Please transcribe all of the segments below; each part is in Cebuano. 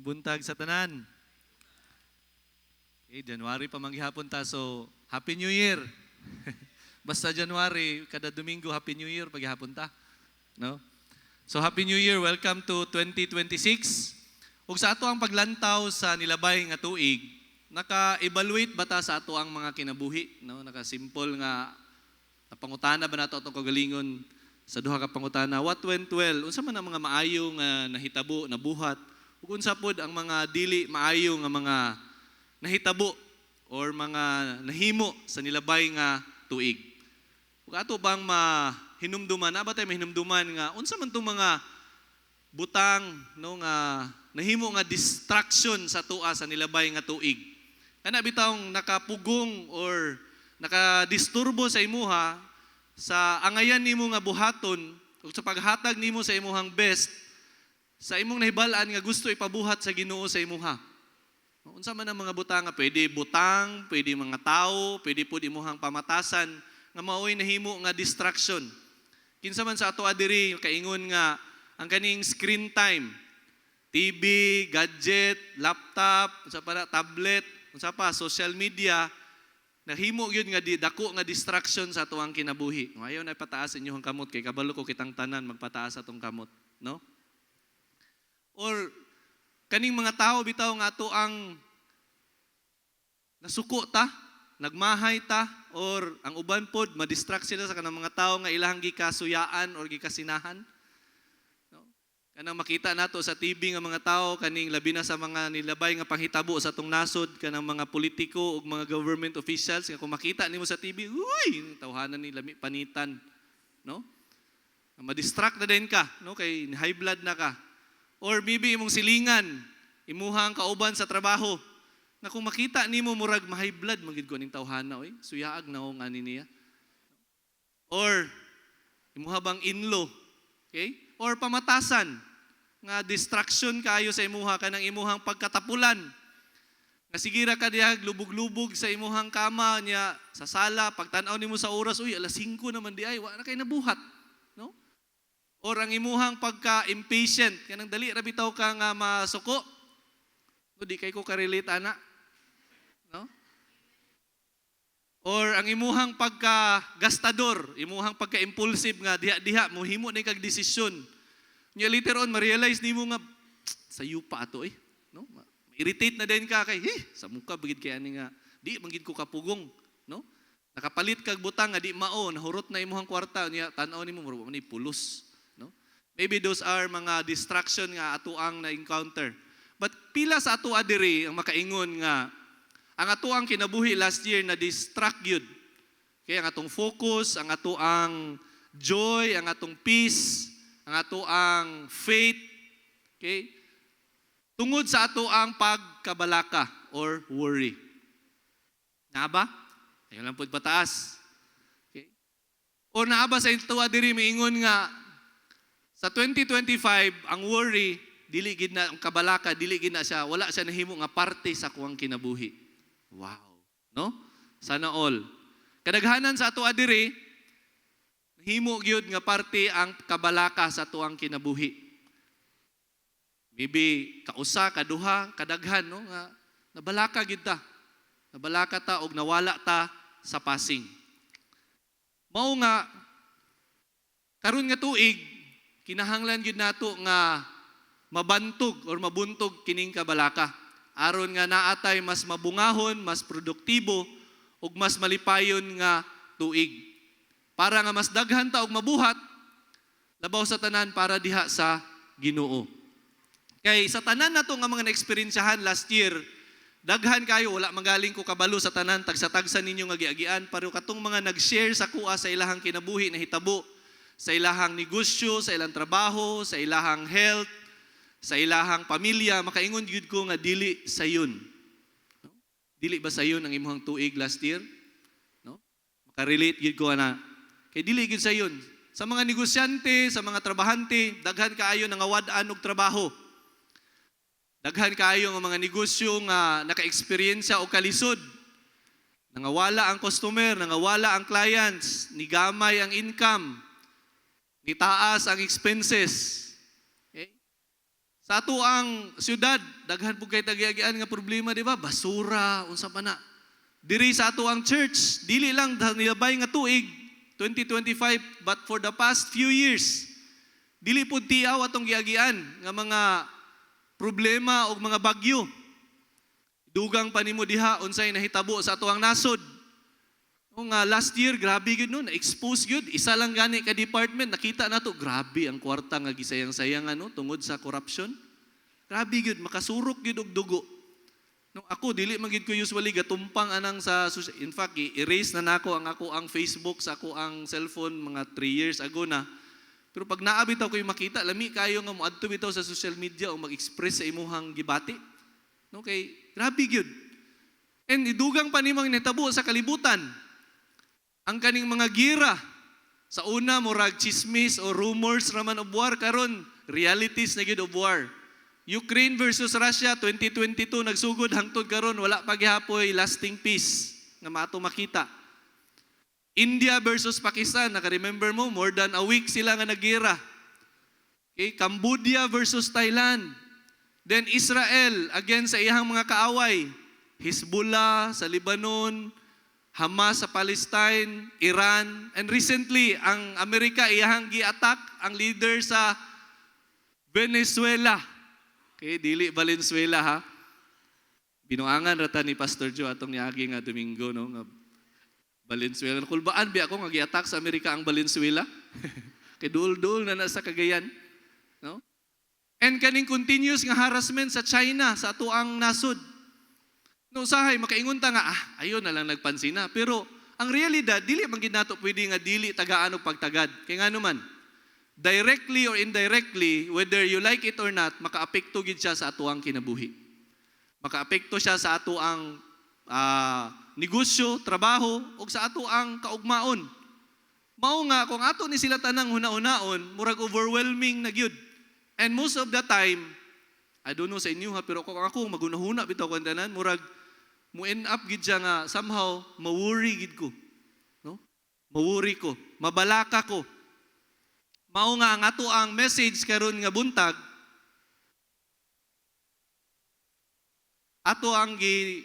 Maayong buntag sa tanan. Okay, January pa man gihapon ta, so Happy New Year. Basta January, kada Domingo, Happy New Year paghapon ta. No? So Happy New Year, welcome to 2026. Ug sa ato ang paglantaw sa nilabay nga tuig, naka-evaluate ba ta sa ato ang mga kinabuhi, no? Naka-simple nga napangutana ba nato atong kagalingon sa duha ka pangutana: what went well? Unsa man ang mga maayo nga nahitabo, nabuhat, ug unsa pod ang mga dili maayo nga mga nahitabo or mga nahimo sa nilabay nga tuig? Ug ato bang mahinumduman, na ba tayo mahinumduman nga unsa man tong mga butang, no, nga nahimo nga distraction sa atoa sa nilabay nga tuig? Kana bitawng nakapugong or nakadisturbo sa imuha sa angayan nimo nga buhaton ug sa paghatag nimo sa imuhang best sa imong nahibal-an nga gusto ipabuhat sa Ginoo sa imuha. Unsa man ang mga butang nga pwede butang, pwede mga tao, pwede pud imuhang pamatasan nga maoy nahimo nga distraction. Kinsa man sa ato diri kaingon nga ang kaning screen time, TV, gadget, laptop, unsa pa na, tablet, unsa pa, social media, nahimo gyud nga di dako nga distraction sa atuang kinabuhi? Ayaw na pataas inyong kamot kay kabalo ko kitang tanan magpataas atong kamot, no? Or kaning mga tao bitaw nga ato ang nasuko ta, nagmahay ta, or ang uban pod ma-distract sila sa kanang mga tao nga ilahang gikasuyaan or gikasinahan. No? Kanang makita nato sa TV nga mga tao, kaning labi na sa mga nilabay nga panghitabo sa atong nasod, kanang mga politiko ug mga government officials nga kung makita nimo sa TV, uy, tawhanan ni lami panitan, no? Ma-distract na din ka, no, kay high blood na ka. Or maybe imong silingan, imuhang kauban sa trabaho, nga kung makita nimo murag ma-high blood man gid ko ning tawhana oy, suyaag na nga ani niya. Or imuha bang in-law, okay? Or pamatasan nga distraction kayo sa imuha, kanang imuhang pagkatapulan. Nga sige ra ka diha lubog-lubog sa imuhang kama niya sa sala, pagtan-aw nimo sa oras, uy, alas 5 naman di ay, wa na kay nabuhat, no? Or ang imuhang pagka-impatient, kanang dali ra bitaw ka nga masuko. No, di kay ko ka-relate ana. No? Or ang imuhang pagka-gastador, imuhang pagka-impulsive nga diha-diha mohimo ni kag desisyon. Nya later on ma-realize nimo nga sayo pa ato eh, no? Irritate na din ka kay, "Eh, sa muka bagid kay ani nga di man gid ko kapugong," no? Nakapalit kag butang nga di mao, nahurot na imuhang kwarta niya, tan-aw nimo murag ni pulos, no? Maybe those are mga distraction nga atoang na-encounter. But pila sa ato diri ang makaingon nga ang atoang kinabuhi last year na distract gyud? Kaya ang atong focus, ang atoang joy, ang atong peace, ang atoang faith, okay? Tungod sa atoang pagkabalaka or worry. Naa ba? Ayaw lang pud pataas. Okay? Or naa ba sa atoa diri miingon nga sa 2025 ang worry dili gid na, ang kabalaka dili gid na siya, wala siya nahimo nga parte sa kuwang kinabuhi? Wow, no? Sana all. Kadaghanan sa ato diri nahimo gyud nga parte ang kabalaka sa atuang kinabuhi. Maybe kausa, kaduha, kadaghan, no, nga nabalaka gyud ta. Nabalaka ta og nawala ta sa pasing. Mao nga karon nga tuig kinahanglan gyud nato nga mabantog or mabuntog kining kabalaka aron nga naatay mas mabungahon, mas produktibo ug mas malipayon nga tuig. Para nga mas daghan ta og mabuhat, labaw sa tanan para diha sa Ginoo. Kay sa tanan nato nga mga naeksperiensyahan last year, daghan kayo, wala magaling ko kabalo sa tanan, tagsa-tagsa ninyo nga giagian, pero katong mga nag-share sa akoa sa ilahang kinabuhi na hitabo, sa ilahang negosyo, sa ilang trabaho, sa ilahang health, sa ilahang pamilya, makaingon gyud ko nga dili sayon. No? Dili ba sayon ang imuhang tuig last year? No? Makarelate gyud ko ana. Kay dili gyud sayon. Sa mga negosyante, sa mga trabahante, daghan kaayo nangawad-an og trabaho. Daghan kaayo nga mga negosyo nga naka-eksperyensya og kalisod. Nangawala ang customer, nangawala ang clients, nigamay ang income, nitaas ang expenses. Okay? Sa ato ang syudad, daghan pud kay ta giagian nga problema, di ba? Basura, unsa pa na. Diri sa ato ang church, dili lang sa nilabay nga tuig, 2025, but for the past few years, dili pud tiaw atong giagian nga mga problema o mga bagyo. Dugang pa nimo diha unsay nahitabo sa ato ang nasod. O nga last year, grabe gyud, no, na-expose gyud. Isa lang gani ka department nakita nato, grabe ang kwarta nga gisayang-sayang ano tungod sa corruption. Grabe gyud, makasurok gyud og dugo. No, ako dili man gyud ko usually gatumpang anang sa, in fact, erase na nako ang ako ang Facebook sa ako ang cellphone mga 3 years ago na. Pero pag naa bitaw ko'y makita, lami kayo nga moadto bitaw sa social media o mag-express sa imuhang gibati. No, kay grabe gyud. And idugang pa nimong nahitabo sa kalibutan. Ang kaning mga gira sa una murag chismis o rumors raman og war, karon realities na gyud og war. Ukraine versus Russia, 2022 nagsugod, hangtod karon wala pa gihapoy lasting peace nga mato makita. India versus Pakistan, naka-remember mo, more than a week sila nga nagira. Okay, Cambodia versus Thailand. Then Israel against sa iyang mga kaaway. Hezbollah sa Lebanon, Hamas sa Palestine, Iran, and recently ang Amerika iyang gi-attack ang leader sa Venezuela. Okay, dili Valenzuela ha. Binuangan rata ni Pastor Joe atong niagi nga Domingo, no, nga Valenzuela. Kulbaan bi ako nga gi-attack sa Amerika ang Valenzuela. Kay dul-dul na na sa Cagayan, no? And kaning continuous nga harassment sa China sa ato ang nasod. No, usahay makaingon ta nga, ah, ayon na lang nagpansina. Pero ang realidad, dili man gid nato pwede nga dili tagaan og pagtagad. Kay ngano man, directly or indirectly, whether you like it or not, makaapekto gid siya sa atuang kinabuhi. Makaapekto siya sa ato ang negosyo, trabaho, ug sa ato ang kaugmaon. Mao nga kung ato ni sila tanang huna-hunaon, murag overwhelming na gyud. And most of the time, I don't know sa inyo ha, pero kung ako magunahuna bitaw ko ang tanan, murag mo end up gid siya nga somehow ma-worry gid ko. No? Ma-worry ko, mabalaka ko. Mao nga ang ato ang message karon nga buntag, ato ang gi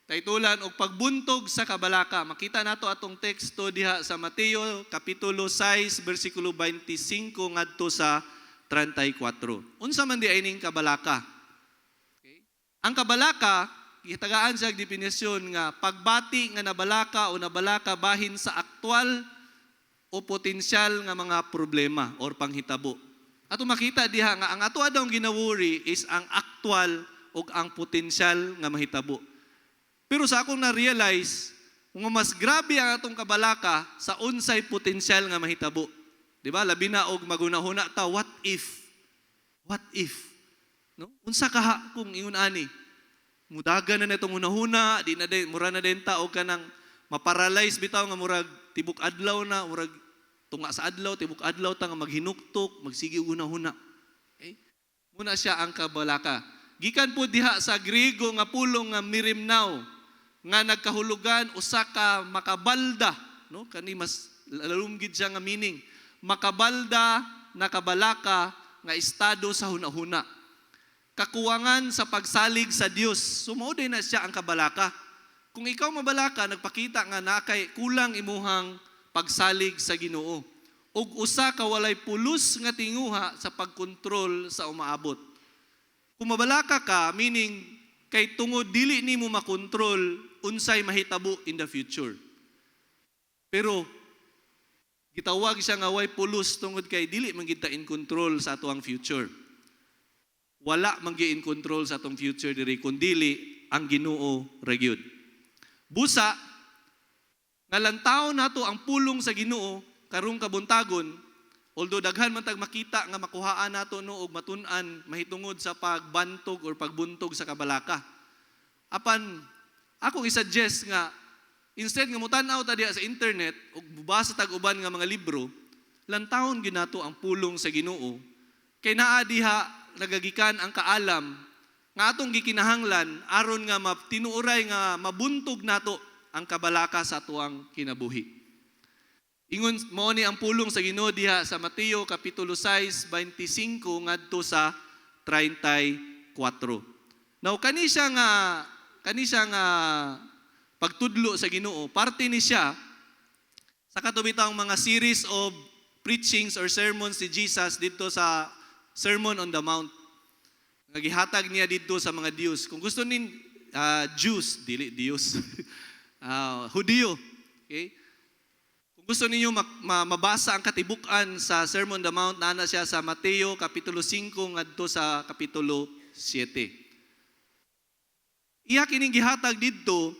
titulan og "Pagbuntog sa kabalaka". Makita nato atong teksto diha sa Mateo kapitulo 6 bersikulo 25 ngadto sa 34. Unsa man di ay ning kabalaka? Okay. Ang kabalaka, gitagaan siya og definisyon nga pagbati nga nabalaka o nabalaka bahin sa aktual o potensyal nga mga problema or panghitabo. Ato makita diha nga ang ato adong gina-worry is ang aktual o ang potensyal nga mahitabo. Pero sa akong na-realize, nga mas grabe ang atong kabalaka sa unsay potensyal nga mahitabo. Di ba? Labi na og magunahuna ta, what if? What if? No? Unsa kaha kung ingon ani? Mudagan na natong hunahuna, di na din, mura na din ta og kanang maparalyze bitaw nga murag tibok adlaw na, murag tunga sa adlaw, tibok adlaw ta nga maghinuktok, magsige og hunahuna. Okay? Muna siya ang kabalaka. Gikan po diha sa Griego nga pulong nga merimnao nga nagkahulugan usa ka makabalda, no? Kani mas lalom gid siya nga meaning. Makabalda, nakabalaka nga estado sa hunahuna. Kakuwangan sa pagsalig sa Dios. So mao din na siya ang kabalaka. Kung ikaw mabalaka, nagpakita nga na kay kulang imuhang pagsalig sa Ginoo. Ug usa ka walay pulos nga tinguha sa pagkontrol sa umaabot. Kung mabalaka ka, meaning kay tungod dili nimo makontrol unsay mahitabo in the future. Pero gitawag siya nga way pulos tungod kay dili man gid ta in control sa atoang future. Wala man gyud in control sa atong future diri kun dili ang Ginoo ra gyud. Busa nga lantaw nato ang pulong sa Ginoo karong kabuntagon, although daghan man tag makita nga makuhaan nato, no, og matun-an mahitungod sa pagbantog or pagbuntog sa kabalaka. Apan akong i-suggest nga instead nga mutan-aw ta diha sa internet ug basa tag uban nga mga libro, lantawon gyud nato ang pulong sa Ginoo kay naa diha nagagikan ang kaalam nga atong gikinahanglan aron nga tinuoray nga mabuntog nato ang kabalaka sa atuang kinabuhi. Ingon mao ni ang pulong sa Ginoo diha sa Mateo kapitulo 6 25 ngadto sa 34. Now kani siya nga pagtudlo sa Ginoo, parte ni siya sa kato bitawng mga series of preachings or sermons ni Jesus dito sa Sermon on the Mount nga gihatag niya dito sa mga Diyos. Kung gusto nin Jews, dili Diyos, Hudiyo, okay? Kung gusto ninyo mabasa ang katibuk-an sa Sermon on the Mount, naa na siya sa Mateo kapitulo 5 ngadto sa kapitulo 7. Iya kining gihatag didto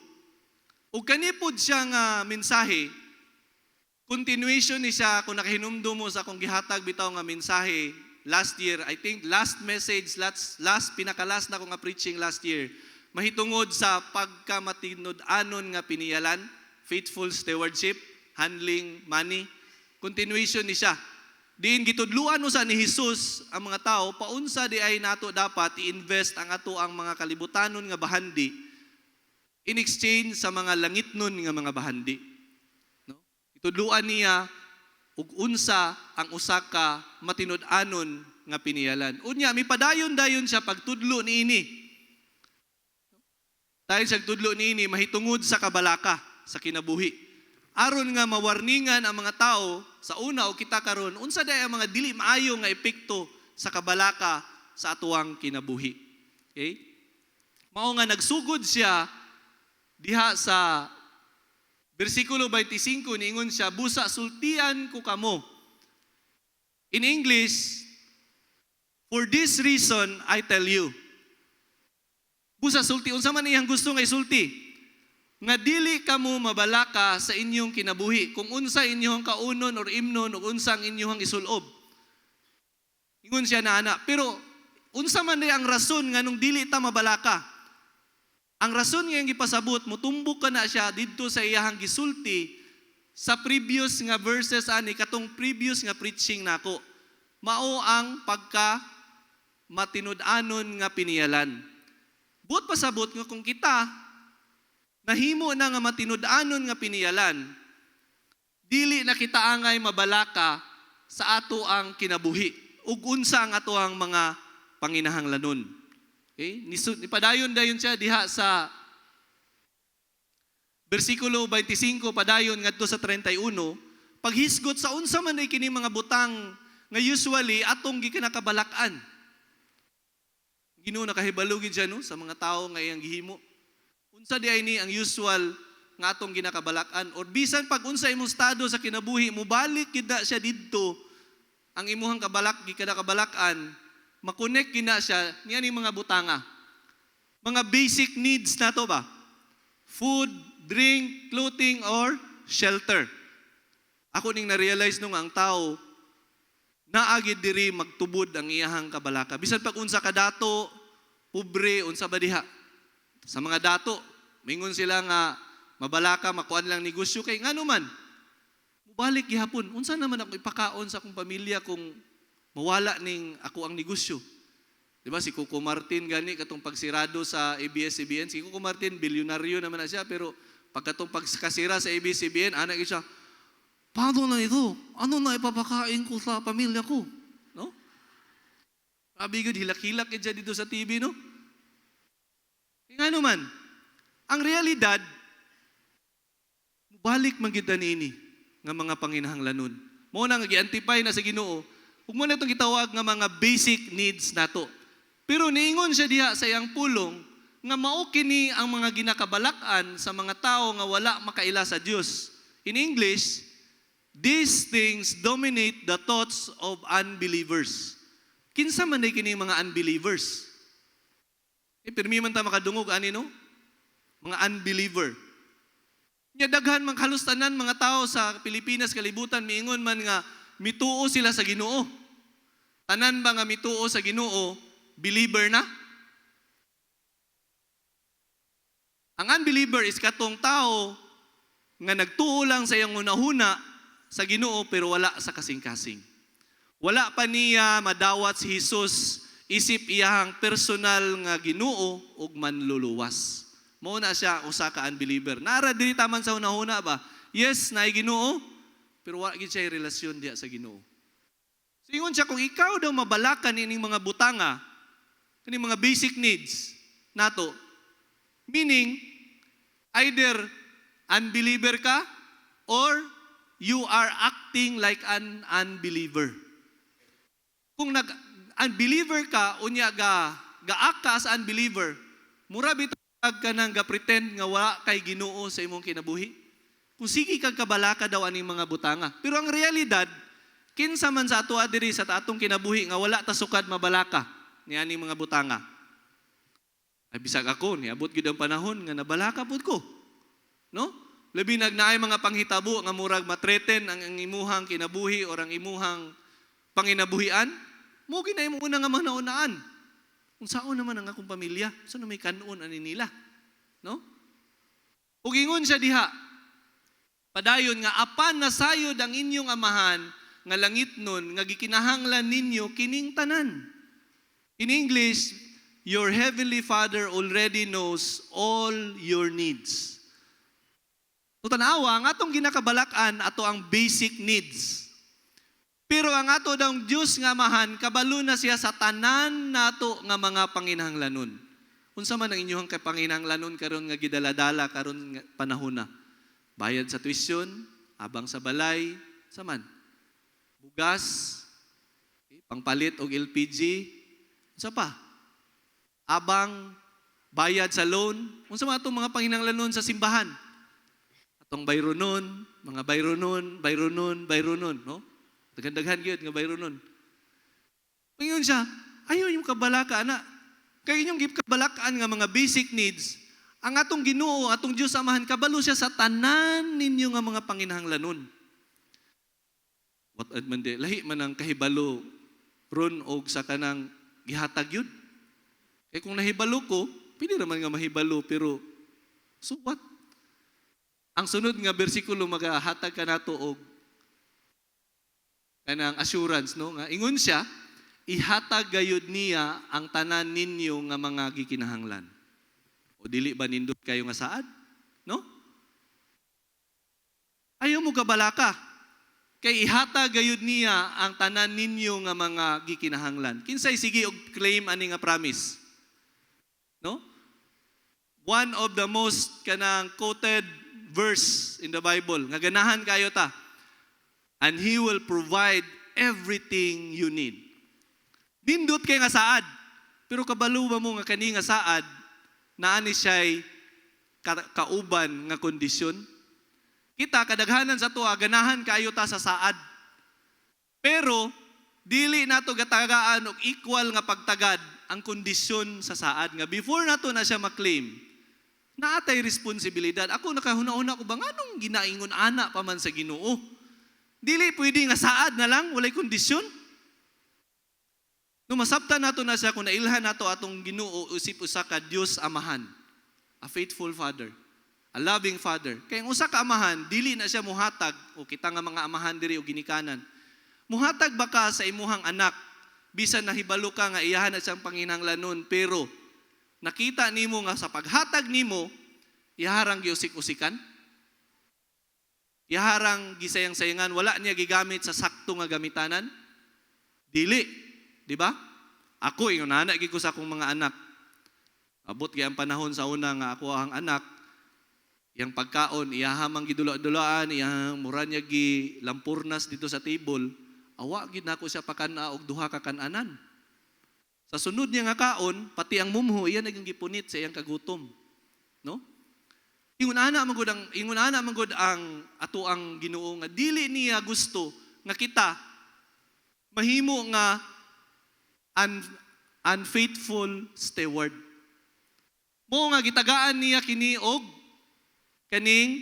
ug kani pod siya nga mensahe, continuation ni siya kung nakahinumdum mo sa akong gihatag bitaw nga mensahe last year. I think last message, last pinaka-last na ko nga preaching last year, mahitungod sa pagkamatinud-anon nga piniyalan, faithful stewardship, handling money. Continuation ni siya. Diin gitudluan usa ni Jesus ang mga tao paunsa di ay nato dapat i-invest ang ato ang mga kalibutanon nga bahandi in exchange sa mga langitnon nga mga bahandi. No? Itudluan niya ug unsa ang usa ka matinud-anon nga piniyalan. Unya mipadayon dayon siya pagtudlo niini. Dahil sa tudlo niini mahitungod sa kabalaka sa kinabuhi. Aron nga mawarningan ang mga tao sa una o kita karon unsa day ang mga dili maayo nga epekto sa kabalaka sa atuang kinabuhi. Okay? Mao nga nagsugod siya diha sa bersikulo 25, niingon siya, "Busa sultian ko kamo." In English, "For this reason I tell you." Busa sulti, unsa man iyang gusto nga isulti? Nga dili kamo mabalaka sa inyong kinabuhi kung unsa inyong kaunon or imnon o unsa ang inyong isulob. Ingon siya na ana. Pero unsa man day ang rason nganong dili ta mabalaka? Ang rason nga iyang gipasabot, mutumbok ka na siya didto sa iyahang gisulti sa previous nga verses ani katong previous nga preaching nako. Mao ang pagka matinud-anon nga piniyalan. Buot pasabot nga kung kita nahimo na nga matinud-anon nga piniyalan, dili na kita angay mabalaka sa ato ang kinabuhi ug unsa ang ato ang mga panginahanglanon. Okay? Nipadayon dayon siya diha sa bersikulo 25 padayon ngadto sa 31, paghisgot sa unsa man ay kini mga butang nga usually atong gikinakabalak-an. Ginoo nakahibalo gid siya, no, sa mga tao nga iyang gihimo. Unsa di ay ni ang usual nga atong ginakabalak-an or bisan pag unsa imong estado sa kinabuhi, mobalik gid na siya didto ang imuhang kabalak gikinakabalak-an, makonek gina siya niya ni mga butanga. Mga basic needs nato ba? Food, drink, clothing or shelter. Ako ning na-realize nung ang tao naagid diri magtubod ang iyahang kabalaka. Bisan pag unsa ka dato, pobre, unsa ba diha? Sa mga dato, mingon sila nga mabalaka makuan lang negosyo kay ngano man mubalik gihapon. Unsa naman ako ipakaon sa akong pamilya kung mawala ning ako ang negosyo? Di ba si Coco Martin gani katong pagsirado sa ABS-CBN, si Coco Martin bilyonaryo naman na siya, pero pagkatong pagkasira sa ABS-CBN, ana gyud siya, "Paano na ito? Ano na ipapakain ko sa pamilya ko?" No? Grabe gyud, hilak-hilak gyud siya dito sa TV, no? Kaya nga naman, ang realidad, balik man gyud niini nga mga panginahanglanon. Mao na nga giantipay na sa Ginoo. Ug mo na itong gitawag nga mga basic needs nato. Pero niingon siya diha sa iyang pulong nga mao kini ang mga ginakabalak-an sa mga tao nga wala makaila sa Dios. In English, "These things dominate the thoughts of unbelievers." Kinsa man day kini mga unbelievers? Eh, pirmi man ta makadungog ani, no? Mga unbeliever. Nya daghan man halos tanan mga tao sa Pilipinas, kalibutan, miingon man nga mituo sila sa Ginoo. Tanan ba nga mituo sa Ginoo, believer na? Ang unbeliever is katong tao nga nagtuo lang sa iyang hunahuna sa Ginoo pero wala sa kasing-kasing. Wala pa niya madawat si Jesus isip iyahang personal nga Ginoo ug manluluwas. Mao na siya usa ka unbeliever. Nara diri taman sa hunahuna ba? Yes, naay Ginoo, pero wala gid siya relasyon diha sa Ginoo. So ingon siya, kung ikaw daw mabalakan ining mga butanga, Kani mga basic needs nato. Meaning, either unbeliever ka or you are acting like an unbeliever. Kung nag unbeliever ka, unya ga ga-act ka as unbeliever, mura bitaw ka nang ga-pretend nga wala kay Ginoo sa imong kinabuhi. Kung sige kag kabalaka daw aning mga butanga. Pero ang realidad, kinsa man sa ato diri sa atong kinabuhi nga wala ta sukad mabalaka ni aning mga butanga? Ay, bisag ako, niabot gyud ang panahon nga nabalaka pud ko. No? Labi nag naay mga panghitabo nga murag ma-threaten ang imuhang kinabuhi or ang imuhang panginabuhian, mo ginay mo una nga manaunaan. Unsaon naman ang akong pamilya? Unsa na may kanon ani nila? No? Ug ingon siya diha, padayon nga apan nasayod ang inyong Amahan nga langitnon nga gikinahanglan ninyo kining tanan. In English, your heavenly Father already knows all your needs. So tanawa, ang atong ginakabalakan, ato ang basic needs. Pero ang ato daw Diyos nga Amahan, kabalo na siya sa tanan nato nga mga panginahanglanon. Unsa man ang inyong kapanginahanglanon karon nga gidaladala karon nga panahon na? Bayad sa tuition, abang sa balay, sa man? Bugas, okay, pangpalit og LPG, unsa pa? Abang, bayad sa loan, unsa man atong mga panginahanglanon sa simbahan? Atong bayronon, mga bayronon, bayronon, bayronon, no? Daghan-daghan gyud nga bayronon. Ingon siya, ayaw yung kabalaka, ana. Kay inyong gikabalakaan nga mga basic needs, ang atong Ginoo, atong Diyos Amahan, kabalo siya sa tanan ninyo nga mga panginahanglanon. What man di, lahi man ang kahibalo ron og sa kanang gihatag yun. Kay kung nahibalo ko, pwede naman nga mahibalo, pero so what? Ang sunod nga bersikulo magahatag ka nato og kanang assurance, no, nga ingon siya, ihatag gayud niya ang tanan ninyo nga mga gikinahanglan. O dili ba nindot kayo nga saad? No? Ayaw mo kabalaka. Kay ihatag gayud niya ang tanan ninyo nga mga gikinahanglan. Kinsay sige og claim ani nga promise? No? One of the most kanang quoted verse in the Bible nga ganahan kayo ta. And He will provide everything you need. Nindot kay nga saad. Pero kabalo ba mo nga kani nga saad naa ni siya'y kauban nga kondisyon? Kita kadaghanan sa tuwa ganahan kayo ta sa saad. Pero dili nato gatagaan og equal nga pagtagad ang kondisyon sa saad nga before nato na siya maklaim, naatay responsibilidad. Ako, nakahuna-huna ko ba, nganong ginaingon ana pa man sa Ginoo? Dili pwede nga saad na lang, walay kondisyon. No, masabtan nato na siya kung nailhan nato atong Ginoo usip usa ka Dios Amahan, a faithful Father, a loving Father. Kay ang usa ka amahan, dili na siya muhatag, o kita nga mga amahan diri o ginikanan. Muhatag ba ka sa imuhang anak bisan nahibalo ka nga iyahan na siyang panginahanglanon, pero nakita nimo nga sa paghatag nimo iyaharang giusik-usikan? Iyaharang gisayang-sayangan, wala niya gigamit sa sakto nga gamitanan? Dili, di ba? Ako, ingon ana gyud ko sa akong mga anak. Abot gyud ang panahon sa una nga ako ang anak, iyang pagkaon, iyaha mang gidula-dulaan, iyang mura niya gi lampurnas dito sa table, awa gid nako siya pakana og duha ka kananan. Sa sunod niya nga kaon, pati ang mumho iya naging gipunit sa iyang kagutom. No? Ingon ana man gud ang ato ang Ginoo nga dili niya gusto nga kita mahimo nga unfaithful steward. Mo nga gitagaan niya kini og kaning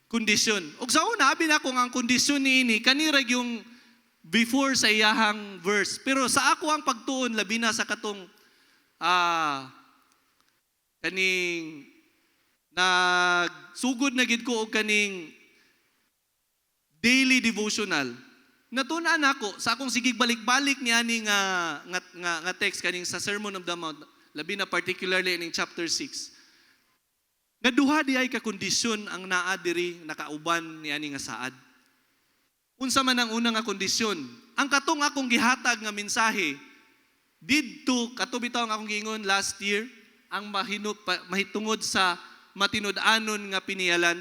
kondisyon. Og sa una, abi nako nga ang kondisyon niini kanira yung before sa iyahang verse. Pero sa ako ang pagtuon, labi na sa katong kaning nagsugod na gid ko og kaning daily devotional. Natun-an ako sa akong sigig balik-balik ni ani nga text kaning sa Sermon of the Mount, labi na particularly ining chapter 6. Nga duha di ay ka kondisyon ang naa diri nakauban ni ani nga saad. Unsa man ang una nga kondisyon? Ang katong akong gihatag nga mensahe Didto kato bitaw ang akong giingon last year, ang mahitungod sa matinud-anon nga piniyalan.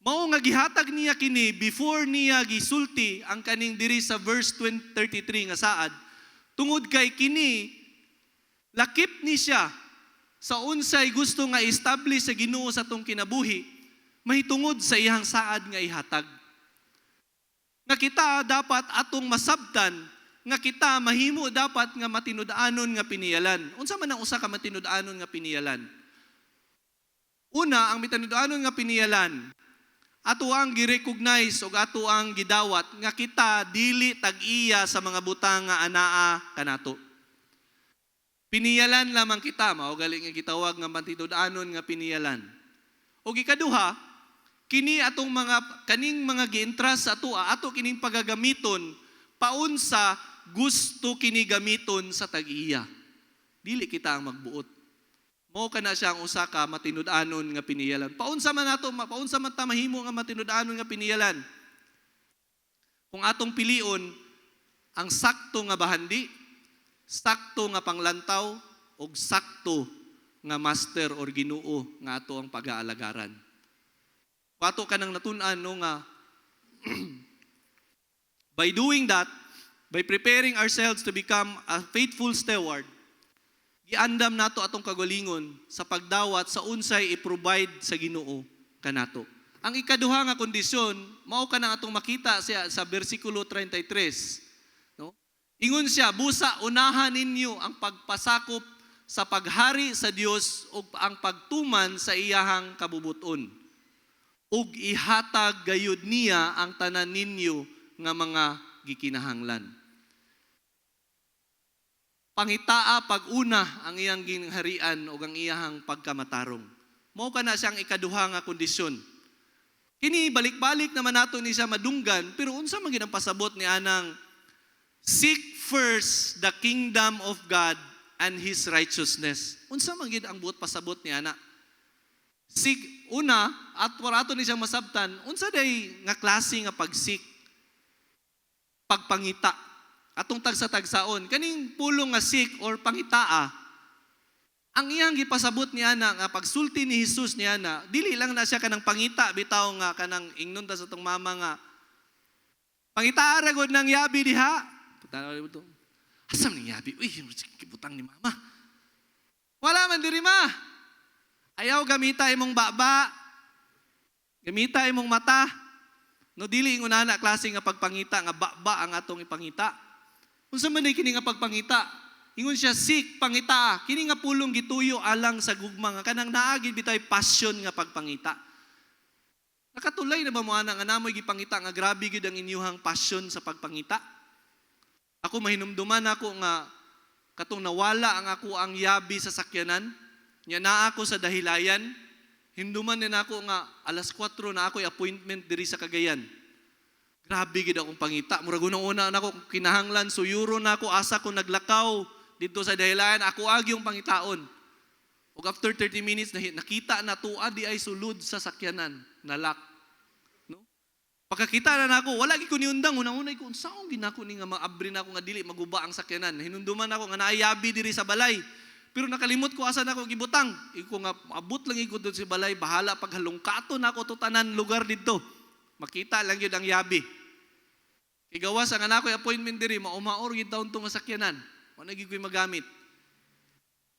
Mao nga gihatag niya kini before niya gisulti ang kaning diri sa verse 20, 33 nga saad, tungod kay kini lakip ni siya sa unsay gusto nga establish sa Ginoo sa atong kinabuhi mahitungod sa iyang saad nga ihatag. Nga kita dapat atong masabtan nga kita mahimo dapat nga matinud-anon nga piniyalan. Unsa man ang usa ka matinud-anon nga piniyalan? Una, ang matinud-anon nga piniyalan, ato ang gi-recognize ug ato ang gidawat nga kita dili tag-iya sa mga butang nga anaa kanato. Piniyalan lamang kita, mao gali nga gitawag nga matinud-anon nga piniyalan. Ug ikaduha, kini atong mga kaning mga gi-entrust sa atoa, ato kining pagagamiton paunsa gusto kini gamiton sa tag-iya. Dili kita ang magbuot. Mao kana siya ang usa ka matinud-anon nga piniyalan. Paunsa man nato, paunsa man ta mahimo nga matinud-anon nga piniyalan? Kung atong pilion ang sakto nga bahandi, sakto nga panglantaw ug sakto nga master or Ginoo nga ato ang pag-aalagaran. Kung ato ka nang natun-an, no, nga by doing that, by preparing ourselves to become a faithful steward, giandam nato atong kagalingon sa pagdawat sa unsay i-provide sa Ginoo kanato. Ang ikaduha nga kondisyon, mao ka nang atong makita siya sa bersikulo 33. No? Ingon siya, "Busa unahan ninyo ang pagpasakop sa paghari sa Dios ug ang pagtuman sa iyahang kabubuton. Ug ihatag gayud niya ang tanan ninyo nga mga gikinahanglan." Pangitaa pag-una ang iyang gingharian ug ang iyahang pagkamatarong. Mao kana siyang ikaduha nga kondisyon. Kini balik-balik naman nato ni siya madunggan, pero unsa man gid ang pasabot ni anang "Seek first the kingdom of God and His righteousness"? Unsa man gid ang buot pasabot ni ana? Seek una at wala ato ni siyang masabtan unsa day nga klase nga pag-seek, pagpangita. Atong tagsa-tagsaon kaning pulong nga seek or pangitaa, ang iyang gipasabot ni ana nga pagsulti ni Jesus ni ana, dili lang na siya kanang pangita bitaw nga kanang ingnon ta sa tong mama nga, "Pangitaa ra gud ng yabi diha." "Asa man ning yabi? Uy, gibutang ni mama. Wala man diri, Ma." "Ayaw gamita imong baba. Gamita imong mata." No, dili ingon ana klase nga pagpangita nga baba ang atong ipangita. Unsa man kini nga pagpangita? Ingon siya, seek, pangita. Kini nga pulong gituyo alang sa gugma nga kanang naa gid bitay passion nga pagpangita. Nakatulay na ba mo ana nga namoy gipangita nga grabe gyud ang inyuhang passion sa pagpangita? Ako, mahinumduman ako nga katong nawala ang ako ang yabi sa sakyanan, nya naa ako sa Dahilayan, hinduman din ako nga alas 4 na ako'y appointment diri sa Cagayan. Grabe gid akong pangita. Murag unang-una nako kinahanglan suyuro na ako asa ko naglakaw dito sa Dahilayan, ako agi yung pangitaon. Ug after 30 minutes nakita na tuwa di ay sulod sa sakyanan, nalak. No? Pagkakita na nako, wala gid ko niundang, unang-una ko unsaon ginako ni nga maabri na ako nga dili maguba ang sakyanan. Hinumduman ako nga naayabi diri sa balay. Pero nakalimot ko asa nako gibutang. Iko nga abot lang ko doon sa balay, bahala paghalungkato nako to tanan lugar didto. Makita lang yun ang yabi. Kay gawas ang anak ko appointment diri, maumaor gid taon to nga sakyanan. Wala gyud ko'y magamit.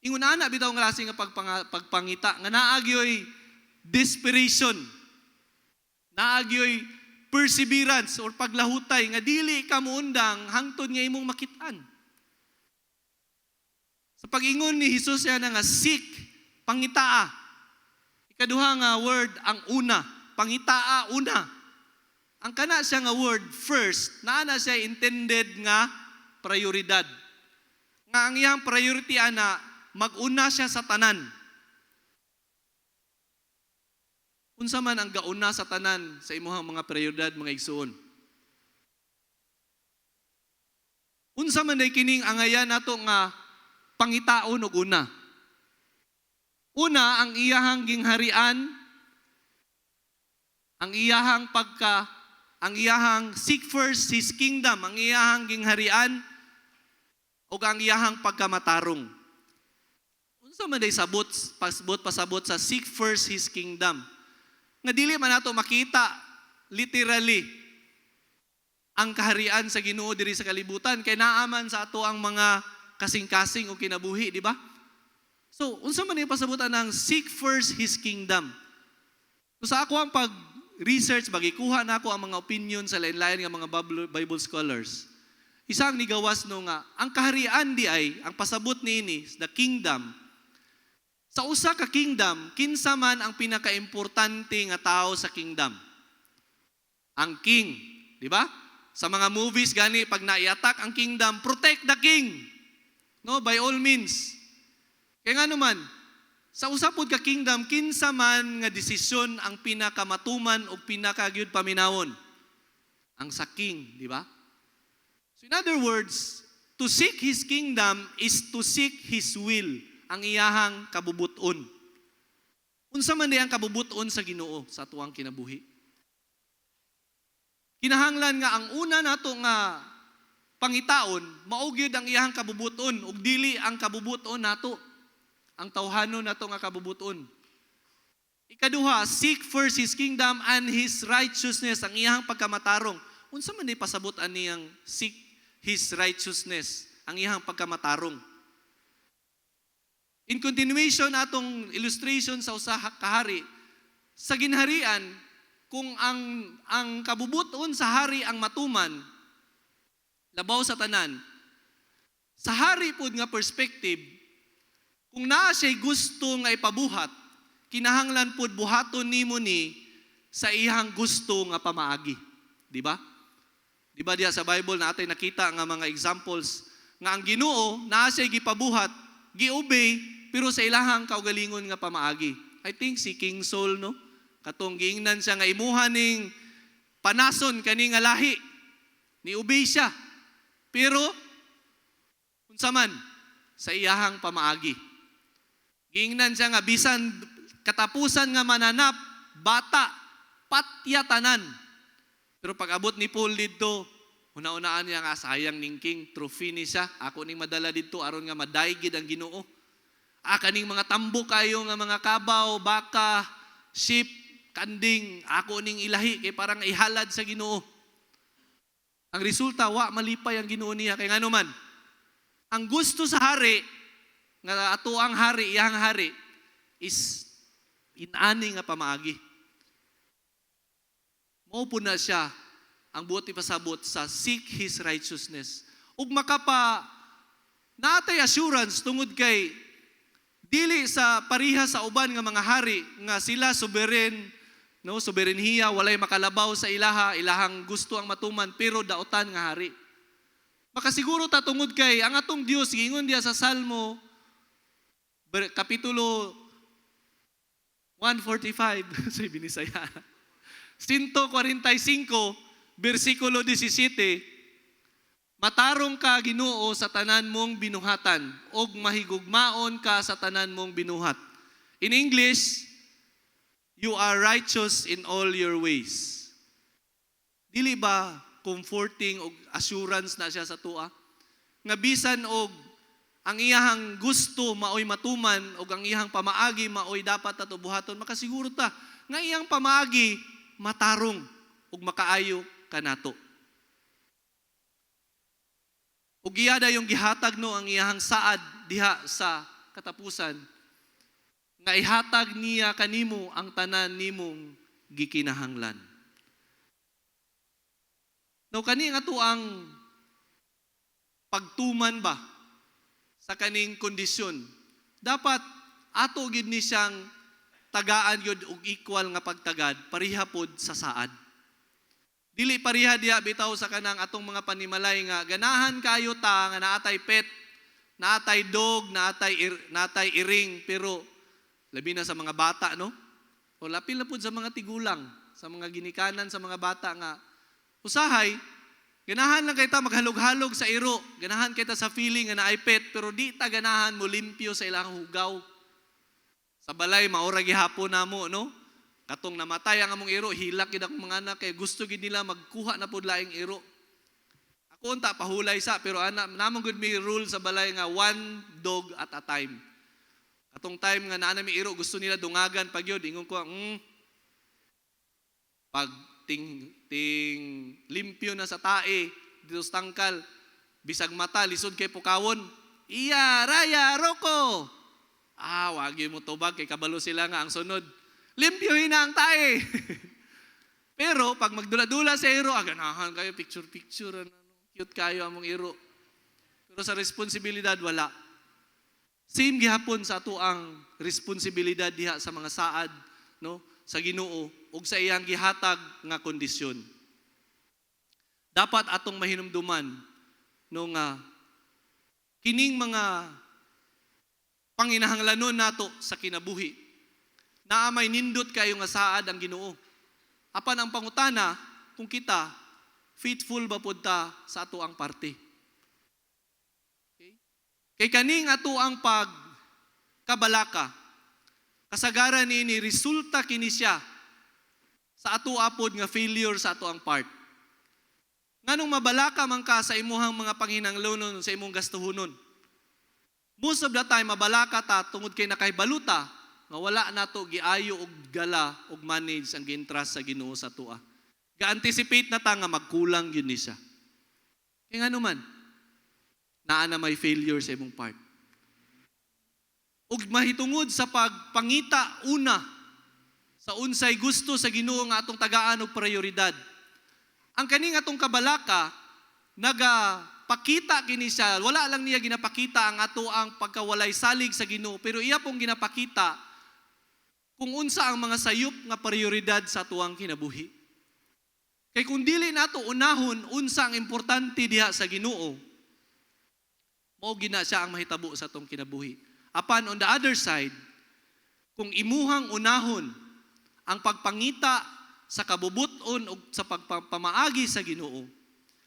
Ingon ana bitaw nga klase nga pagpangita nga naa gyoy desperation. Naa gyoy perseverance or paglahutay nga dili ka muundang hangtod nga imong makitaan. Sa pag-ingon ni Jesus yan nga seek, pangitaa. Ikaduha nga word ang una, pangitaa una. Ang kana siya nga word first, naa na siya intended nga prioridad. Nga ang iyang priority ana, mag-una siya sa tanan. Unsa man ang gauna sa tanan sa imuhang mga prioridad, mga igsuon? Unsa man day kining angayan nato nga pangitaon og una? Una, ang iyahang gingharian, ang iyahang pagka, ang iyahang seek first His kingdom, ang iyahang gingharian, Ug ang iyahang pagkamatarong. Unsa man day sabot pasbot pasabot sa seek first His kingdom? Nga dili man nato makita literally ang kaharian sa Ginoo diri sa kalibutan kay naa man sa ato ang mga kasing-kasing o kinabuhi, di ba? So, unsa man yung pasabutan ng seek first His kingdom? So, sa ako ang pag-research, bagikuha na ako ang mga opinion sa lain-lain nga mga Bible scholars. Isang nigawas no nga, ang kaharian di ay, ang pasabot niini, the kingdom. Sa usa ka kingdom, kinsa man ang pinakaimportante nga tao sa kingdom? Ang king, di ba? Sa mga movies gani, pag nai-attack ang kingdom, protect the king. No, by all means. Kaya nga naman, sa usa pod ka kingdom, kinsa man nga desisyon ang pinakamatuman o pinakagyud paminawon? Ang sa king, di ba? So in other words, to seek His kingdom is to seek His will, ang iyahang kabubuton. Unsa man di ang kabubuton sa Ginoo sa atuang kinabuhi? Kinahanglan nga ang una nato nga pangitaon, mao gyud ang iyahang kabubuton ug dili ang kabubuton nato. Ang tawhanon nato nga kabubuton. Ikaduha, seek first His kingdom and His righteousness, ang iyahang pagkamatarong. Unsa man ni pasabot aniyang seek His righteousness, ang iyahang pagkamatarong? In continuation atong illustration sa usa ka hari, sa ginharian, kung ang kabubuton sa hari ang matuman, labaw sa tanan, sa hari pud nga perspective, kung naa siya'y gusto nga ipabuhat, kinahanglan pud buhaton nimo ni sa iyang gusto nga pamaagi. Di ba? Di ba diya sa Bible na atay nakita nga mga examples nga ang Ginoo naa siya'y gipabuhat, gi-obey, pero sa ilahang kaugalingon nga pamaagi? I think si King Saul, no? Katong giingnan siya nga imuha ning panason kani nga lahi. Ni-obey siya. Pero unsa man sa iyahang pamaagi. Giingnan siya nga bisan katapusan nga mananap, bata, patya tanan. Pero pag abot ni Paul didto, una-unaan niya nga sayang ning king, trophy ni siya. Ako ning madala didto aron nga madaygid ang Ginoo. Ah, kaning mga tambok kayo nga mga kabaw, baka, sheep, kanding, ako ning ilahi kay parang ihalad sa Ginoo. Ang resulta, wa malipay ang Ginoo niya kay ngano man. Ang gusto sa hari nga ato ang hari, iyang hari is inani nga pamaagi. Mao po na siya ang buot ipasabot sa seek His righteousness. Ug makapa natay assurance tungod kay dili sa pariha sa uban nga mga hari nga sila sovereign, no, sovereignhiya, walay makalabaw sa ilaha, ilahang gusto ang matuman, pero daotan nga hari. Makasiguro ta tungod kay ang atong Dios giingon diya sa Salmo kapitulo 145 sa Binisaya 145 bersikulo 17, "Matarong ka, Ginoo, sa tanan mong binuhatan ug mahigugmaon ka sa tanan mong binuhat." In English, "You are righteous in all your ways." Dili ba comforting og assurance na siya sa tua? Nga bisan og ang iyahang gusto maoy matuman og ang iyahang pamaagi maoy dapat ato buhaton, makasiguro ta nga iyang pamaagi matarong ug makaayo kanato. Ug iya yung gihatag, no, ang iyahang saad diha sa katapusan nga ihatag niya kanimo ang tanan nimong gikinahanglan. No, kani nga to ang pagtuman ba sa kaning kondisyon. Dapat ato gid ni siyang tagaan gyud og equal nga pagtagad pareha pod sa saad. Dili pareha diha bitaw sa kanang atong mga panimalay nga ganahan kayo ta nga naatay pet, naatay dog, naatay iring, pero labi na sa mga bata, no? O lapil na pud sa mga tigulang, sa mga ginikanan sa mga bata nga usahay ganahan lang kay ta maghalog-halog sa iro, ganahan kay ta sa feeling nga naay pet, pero di ta ganahan mo limpyo sa ilang hugaw. Sa balay maura gihapon namo, no? Katong namatay ang among iro, hilak gid akong mga anak kay gusto gid nila magkuha na pud laing iro. Ako unta pahulay sa, pero ana namong gud may rule sa balay nga one dog at a time. Katong time nga naa na mi iro, gusto nila dungagan pag yun, ingon ko, pag ting ting limpyo na sa tae dito sa tangkal, bisag mata lisod kay pukawon. Iya raya roko. Ah, wagi mo tubag kay kabalo sila nga ang sunod. Limpyohin na ang tae. Pero pag magdula-dula sa iro, ah, ganahan kayo picture picture, ano, cute kayo among iro. Pero sa responsibilidad, wala. Same gihapon sa ato ang responsibilidad diha sa mga saad, no, sa Ginoo ug sa iyang gihatag nga kondisyon. Dapat atong mahinumduman, no, nga kining mga panginahanglanon nato sa kinabuhi, naa may nindot kayo nga saad ang Ginoo. Apan ang pangutana kung kita faithful ba pud ta sa ato ang parte. Okay? Kay kaning ato ang pag kabalaka, kasagaran ni resulta kini siya sa ato apod nga failure sa ato ang part. Nganong mabalaka man ka sa imuhang mga panginahanglanon, sa imong gastuhonon? Most of the time mabalaka ta tungod kay nakahibalo ta nga wala nato giayo og gala og manage ang gi-entrust sa Ginoo sa atoa. Ga-anticipate na ta nga magkulang gyud ni siya. Kay ngano man, naa na may failure sa imong part. Ug mahitungod sa pagpangita una sa unsay gusto sa Ginoo nga atong tagaan og prioridad. Ang kaning atong kabalaka nagapakita kini siya, wala lang niya ginapakita ang ato ang pagkawalay salig sa Ginoo, pero iya pong ginapakita kung unsa ang mga sayop nga prioridad sa atuang kinabuhi. Kay kung dili nato unahon unsa ang importante diha sa Ginoo, mao gina siya ang mahitabo sa atong kinabuhi. Apan on the other side, kung imuhang unahon ang pagpangita sa kabubuton o sa pagpamaagi sa Ginoo.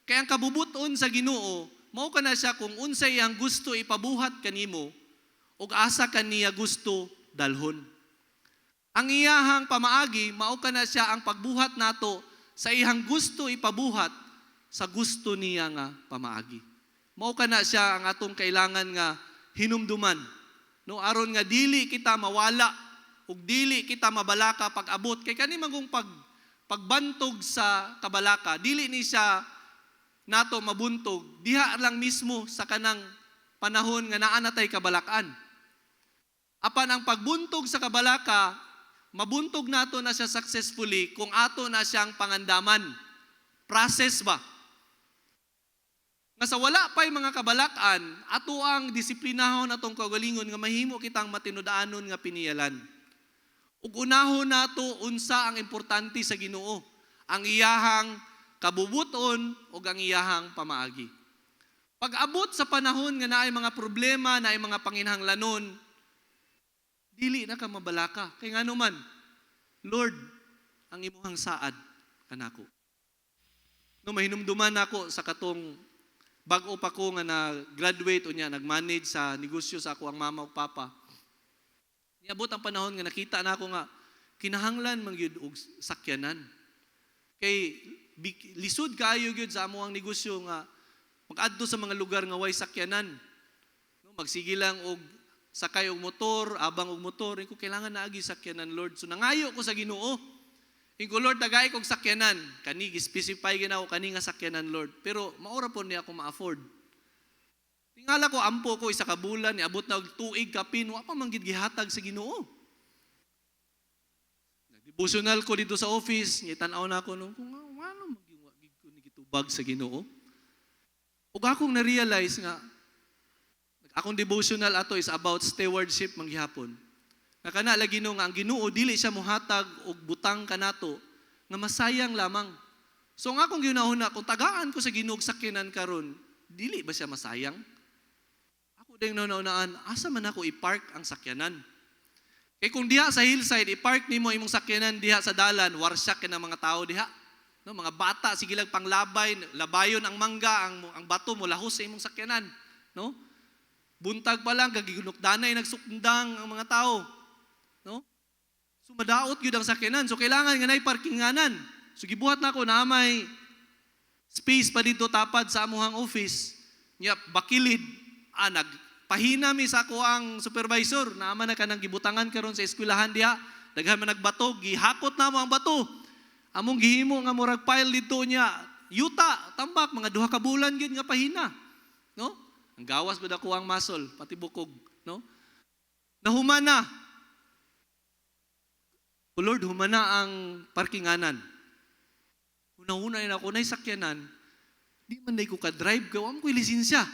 Kay ang kabubuton sa Ginoo, mao kana siya kung unsay iyang gusto ipabuhat kanimo ug asa kaniya gusto dalhon. Ang iyahang pamaagi, mao kana siya ang pagbuhat nato sa iyang gusto ipabuhat sa gusto niya nga pamaagi. Mao kana siya ang atong kailangan nga hinumduman. No, aron nga dili kita mawala ug dili kita mabalaka pag-abot kay kani magong pagbantog sa kabalaka, dili ni siya nato mabuntog diha lang mismo sa kanang panahon nga naa natay kabalakan. Apan ang pagbuntog sa kabalaka, mabuntog nato na siya successfully kung ato na siyang pangandaman. Process ba? Nga sa wala pa'y mga kabalakan, ato ang disiplinahon atong kaugalingon nga mahimo kitang matinud-anon nga piniyalan. Ug unahon nato unsa ang importante sa Ginoo, ang iyahang kabubuton ug ang iyahang pamaagi. Pag-abot sa panahon nga naay mga problema, naay mga panginahanglanon, dili na ka mabalaka. Kay ngano man, Lord, ang imuhang saad kanako. No, mahinumduman nako sa katong bag-o pa ko nga na-graduate unya nag-manage sa negosyo sa ako ang mama ug papa. Niabot ang panahon nga nakita na ako nga kinahanglan man gyud og sakyanan. Kay lisod kaayo gyud sa amo ang negosyo nga mag-adto sa mga lugar nga way sakyanan. No, magsige lang og sakay og motor, abang og motor, ko kailangan na agi sakyanan, Lord. So nangayo ko sa Ginoo. Ingon ko, "Lord, tagay kog sakyanan." Kani gi-specify gina ako kani nga sakyanan, Lord. Pero maura po niya ako ma-afford. Tingala ko, ampo ko isa ka bulan, niabot na og tuig kapin, wa pa man gid gihatag sa Ginoo. Nag-devotional ko dito sa office, tan-aw na ako no, kung ano maging wa gid ko ni gitubag sa Ginoo. Ug akong na-realize nga akong devotional ato is about stewardship manggihapon. Nga kana lagi, no, nga ang Ginoo dili siya mohatag og butang kanato nga masayang lamang. So ang akong gihunahuna, kung tagaan ko sa Ginoo og sakyanan karon, dili ba siya masayang? Ako din naunaan, asa man ako i-park ang sakyanan? Kay kung diha sa hillside, i-park nimo imong sakyanan diha sa dalan, warsyak ka ng mga tao diha. No, mga bata sige lang panglabay, labayon ang mangga, ang bato mo lahos sa imong sakyanan, no? Buntag pa lang gagigunok-danay, nagsukndang ang mga tao, no? So madaot gyud ang sakyanan. So kailangan nga nay parkinganan. So gibuhat na ako na may Space pa dito tapad sa amuhang office. Nya bakilid, nagpahina mi sa ako ang supervisor. Naama na kanang gibutangan karon sa eskwelahan diha. Daghan man nagbato, gihakot na mo ang bato. Among gihimo nga murag pile dito niya. Yuta, tambak, mga 2 ka bulan gyud nga pahina. No? Ang gawas gud ako ang muscle, pati bukog, no? Nahuman na. O Lord, humana ang parkinganan. Una-una na ako na sakyanan, di man day ko ka-drive, gawa ko lisensya.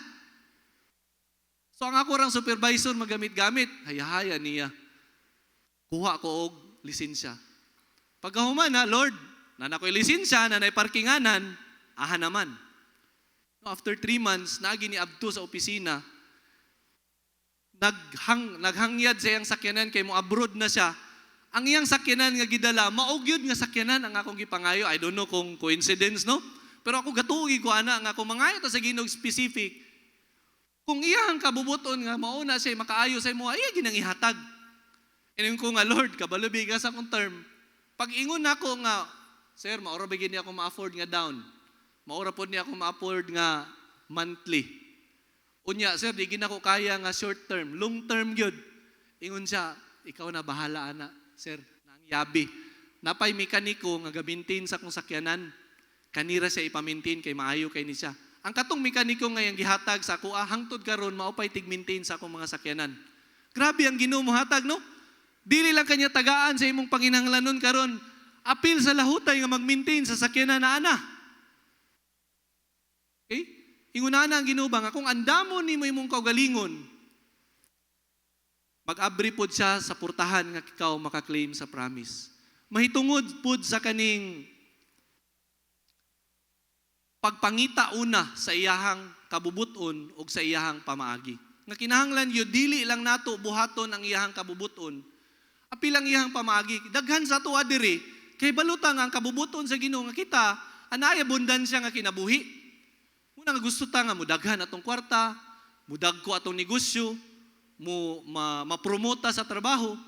So ang ako rang supervisor magamit-gamit, hayahaya niya. Kuha ko og lisensya. Pagkahuman na, Lord, naa na ko'y lisensya, naa na'y parkinganan, aha naman. No, after 3 months, naagi ni abto sa opisina, naghangyad sa iyang sakyanan kay mo abroad na siya. Ang iyang sakyanan nga gidala, mao gyud nga sakyanan ang akong gipangayo. I don't know kung coincidence, no? Pero ako gatuo ko ana nga kung mangayo ta sa Ginoo specific, kung iyang kabubuton nga mao na siya makaayo sa imo, ay ginang ihatag. Ingon ko nga, "Lord, kabalo ka sa akong term." Pag ingon nako nga, "Sir, mao ra ba niya ako ma-afford nga down? Mao ra pod niya ako ma-afford nga monthly. Unya, sir, di gid nako kaya nga short term, long term gyud." Ingon siya, "Ikaw na bahala ana, sir, naang yabi. Napay mekaniko nga ga-maintain sa akong sakyanan. Kanira siya ipa-maintain kay maayo kay ni siya." Ang katong mekaniko nga yang gihatag sa ako, hangtod karon mao pay tig-maintain sa akong mga sakyanan. Grabe ang Ginoo mohatag, no? Dili lang kanya tagaan sa imong panginahanglanon karon. Apil sa lahutay nga mag-maintain sa sakyanan na ana. Okay? Inguna na ang Ginoo ba nga kung andamon nimo imong kaugalingon, mag-abri pod siya sa purtahan nga ikaw maka-claim sa promise. Mahitungod pod sa kaning pagpangita una sa iyahang kabubuton ug sa iyahang pamaagi. Nga kinahanglan yun, dili lang nato buhaton ang iyahang kabubuton, apil ang iyahang pamaagi. Daghan sa ato diri, kay baluta nga ang kabubuton sa Ginoo nga kita, anay abundansya nga kinabuhi. Muna nga gusto ta nga mudaghan atong kwarta, mudagko atong negosyo, mo ma, mapromota sa trabaho,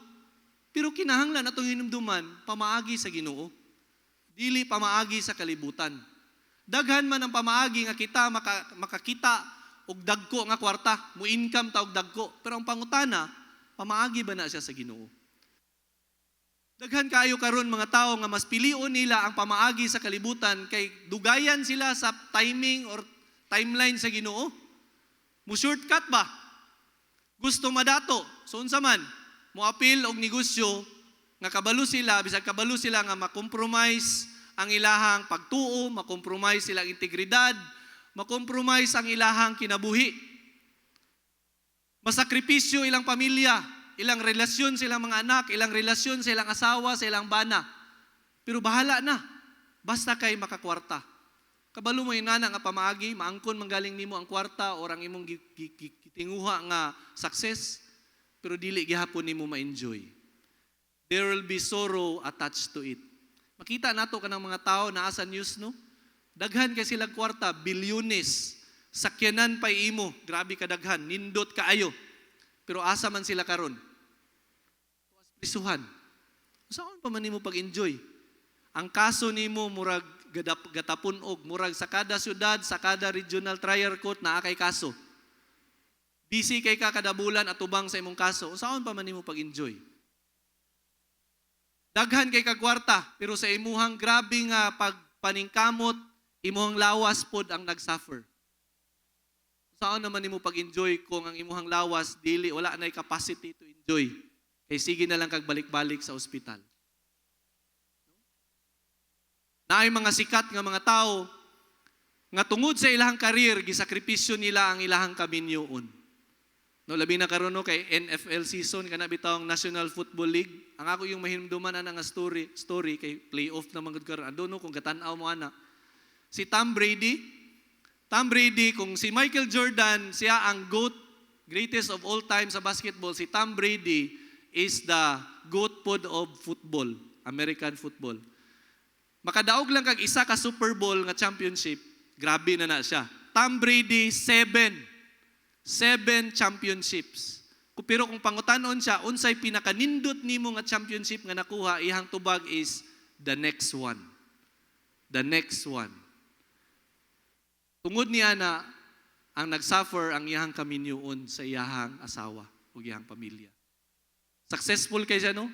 pero kinahanglan atong hinumduman pamaagi sa Ginoo. Dili pamaagi sa kalibutan. Daghan man ang pamaagi nga kita makakita og dagko nga kwarta, mo income ta og dagko. Pero ang pangutana, pamaagi ba na siya sa Ginoo? Daghan kaayo karon mga tao nga mas pilion nila ang pamaagi sa kalibutan kay dugayan sila sa timing or timeline sa Ginoo. Mo shortcut ba? Gusto madato. So unsa man? Moapil og negosyo nga kabalo sila, bisag kabalo sila nga ma-compromise ang ilahang pagtuo, ma-compromise silang integridad, ma-compromise ang ilahang kinabuhi. Masakripisyo ilang pamilya, ilang relasyon sa ilang mga anak, ilang relasyon sa ilang asawa, sa ilang bana. Pero bahala na. Basta kay makakwarta. Kabalo mo inana nga pamaagi, maangkon manggaling nimo ang kwarta or ang imong gitinguha nga success, pero dili gihapon nimo ma-enjoy. There will be sorrow attached to it. Makita nato kanang mga tao naa sa news, no? Daghan kay sila kwarta, bilyones. Sakyanan pa imo, grabe kadaghan, nindot kaayo. Pero asa man sila karon? Prisuhan. Saan pa man nimo pag-enjoy? Ang kaso nimo murag gatapon og murag sa kada syudad, sa kada regional trial court naa kay kaso. Busy kay ka kada bulan atubang sa imong kaso. Saan pa man nimo pag-enjoy? Daghan kay kag kwarta, pero sa imuhang grabe nga pagpaningkamot, imuhang lawas pod ang nag-suffer. Saan naman nimo pag-enjoy kung ang imuhang lawas dili wala na capacity to enjoy? Kay sige na lang kag balik-balik sa ospital. Naay mga sikat nga mga tao nga tungod sa ilahang career gisakripisyo nila ang ilahang kaminyoon. No, labi na karon, no, kay NFL season kana bitawng National Football League. Ang ako yung mahimduman ana nga story kay playoff na man gud karon. I don't know kung gatan-aw mo ana. Si Tom Brady, Tom Brady, kung si Michael Jordan siya ang GOAT, greatest of all time sa basketball, si Tom Brady is the GOAT pod of football, American football. Makadaog lang kag isa ka Super Bowl nga championship, grabe na na siya. Tom Brady, seven. Seven championships. Pero kung pangutanon siya, unsay pinakanindot nimo nga championship nga nakuha, iyang tubag is the next one. The next one. Tungod niya na ang nagsuffer ang iyahang kaminyoon sa iyahang asawa ug iyahang pamilya. Successful kay siya, no?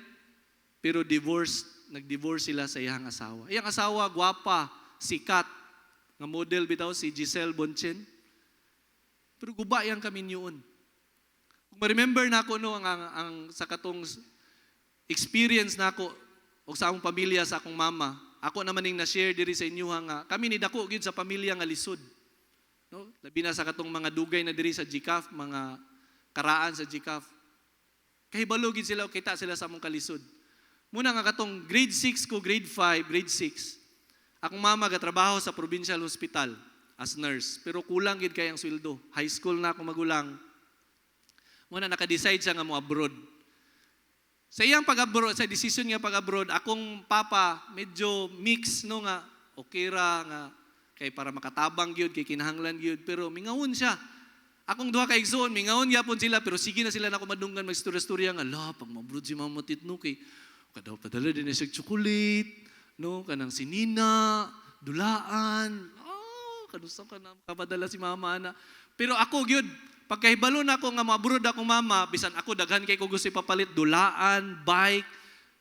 Pero divorce, nag-divorce sila sa iyahang asawa. Iyang asawa, gwapa, sikat, nga model bitaw si Gisele Bündchen. Pero guba iyang kaminyoon. Kung ma-remember nako, no, ang sa katong experience nako og sa akong pamilya, sa akong mama, ako naman ning na-share diri sa inyo nga kami ni dako gyud sa pamilya nga lisod. No? Labi na sa katong mga dugay na diri sa GCAF, mga karaan sa GCAF. Kahibalo gid sila, kita sila sa among kalisod. Muna nga katong grade 6 ko, grade 5, grade 6. Akong mama gatrabaho sa provincial hospital as nurse, pero kulang gid kay ang sweldo. High school na ako magulang. Muna naka-decide siya nga mo abroad. Sa iyang pag-abroad, sa decision nga pag-abroad, akong papa medyo mix, no, nga okay ra nga kay para makatabang gyud kay kinahanglan gyud, pero mingawon siya. Akong duha ka igsoon, mingawon gyapon sila, pero sige na sila nako madunggan magstorya-storya nga la pag ma-abroad si Mama Titno kay kadaw padala din siya chocolate, no, kanang sinina, dulaan. Oh, kanusa ka na kapadala si mama ana. Pero ako gyud, pagkahibalo na ako nga ma-abroad akong mama, bisan ako daghan kay ko gusto ipapalit, dulaan, bike,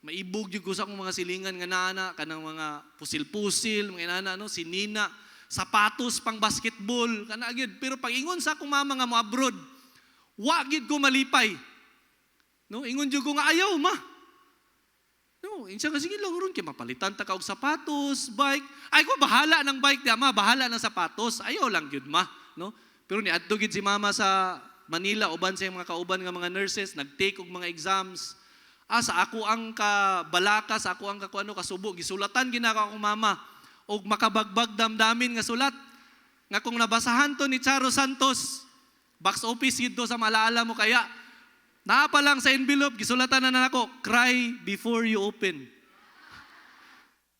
maibog gyud ko sa akong mga silingan nga naana, kanang mga pusil-pusil, mga inana, no, sinina, sapatos pang basketball, kana gyud. Pero pag ingon sa akong mama nga mo-abroad, wa gyud ko malipay. No, ingon gyud ko nga ayaw ma. No, insa nga sige lang ron kay mapalitan ta ka og sapatos, bike. Ay ko bahala ng bike di ma, bahala ng sapatos. Ayaw lang gyud ma, no? Pero niadto gyud si mama sa Manila uban sa iyang mga kauban nga mga nurses, nag-take og mga exams. Ah, sa ako ang kabalaka, sa ako ang kakuano kasubo, gisulatan ginako akong mama og makabagbag damdamin nga sulat. Nga kung nabasahan to ni Charo Santos, box office yun to sa Malaala mo kaya, naa pa lang sa envelope, gisulatan na nako, "Cry before you open."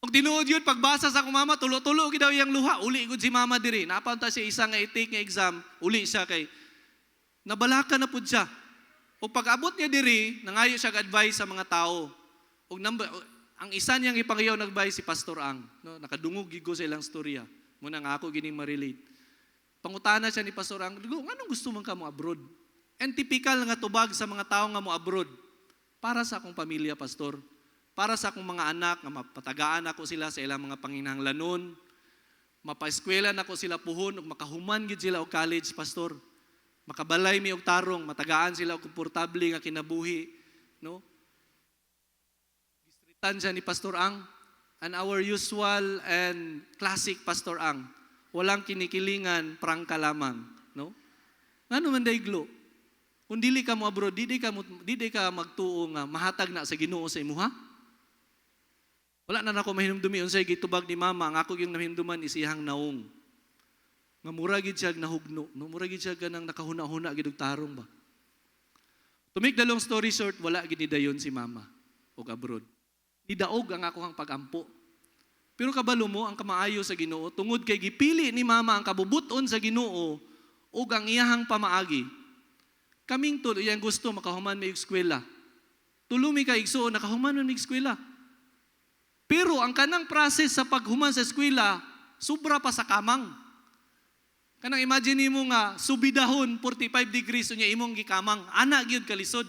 Ug tinuod yun, pagbasa sa akong mama, tulo-tulo gid daw iyang luha, uli gud si mama diri. Napunta siya isa nga i-take nga exam, uli siya kay nabalaka na pud siya. Ug pag-abot niya diri, nangayo siya advice sa mga tao. Ug number, ang isa niyang ipangayaw nag-advise si Pastor Ang, no, nakadungog gid ko sa ilang storya. Muna nga ako gining ma-relate. Pangutana siya ni Pastor Ang, "Nganong gusto man ka mo abroad?" And typical nga tubag sa mga tao nga mo abroad, "Para sa akong pamilya, Pastor. Para sa akong mga anak, nga mapatagaan ako sila sa ilang mga panginahanglanon. Mapaeskwela nako sila puhon, ug makahuman gid sila og college, Pastor. Makabalay mi og tarong, matagaan sila og komportable nga kinabuhi." No? Gistritan siya ni Pastor Ang. And our usual and classic Pastor Ang. Walang kinikilingan, prangka lamang. No? Ngano man daiglo? Kung dili ka mo abroad, dili ka magtuo nga mahatag na sa Ginoo sa imuha. Wala na nako mahinumdumi unsay gitubag ni mama, ang ako yung nahinumduman is iyang naong. Nga mura gid siya nahugno, no, mura gid siya ganang nakahuna-huna gid og tarong ba. To make the long story short, wala gid ni dayon si mama og abroad. Nidaog ang ako ang pagampo. Pero kabalo mo ang kamaayo sa Ginoo tungod kay gipili ni mama ang kabubuton sa Ginoo ug ang iyahang pamaagi. Kaming tulo, iyang gusto makahuman may eskwela. Tulo mi ka igsuon nakahuman man mig eskwela. Pero ang kanang process sa paghuman sa eskwela, sobra pa sa kamang. Kanang imagine nimo nga subidahon 45 degrees unya imong gikamang, ana gyud kalisod.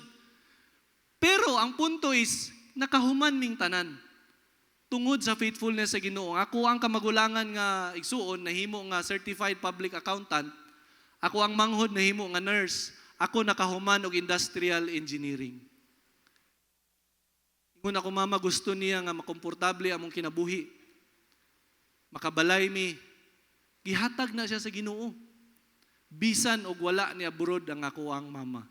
Pero ang punto is nakahuman ming tanan. Tungod sa faithfulness sa Ginoo. Ako ang kamagulangan nga igsuon nahimo nga certified public accountant. Ako ang manghod nahimo nga nurse. Ako nakahuman og industrial engineering. Ingon ako mama, gusto niya nga makomportable among kinabuhi. Makabalay mi. Gihatag na siya sa Ginoo. Bisan og wala ni abroad ang ako ang mama.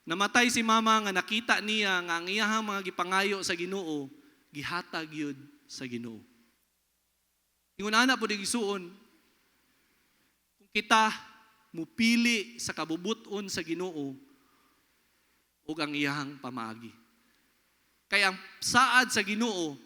Namatay si mama nga nakita niya nga ang iyahang mga gipangayo sa Ginoo, gihatag yun sa Ginoo. Ingon ana po igsuon, kung kita mupili sa kabubuton sa Ginoo ug ang iyahang pamaagi. Kaya ang saad sa Ginoo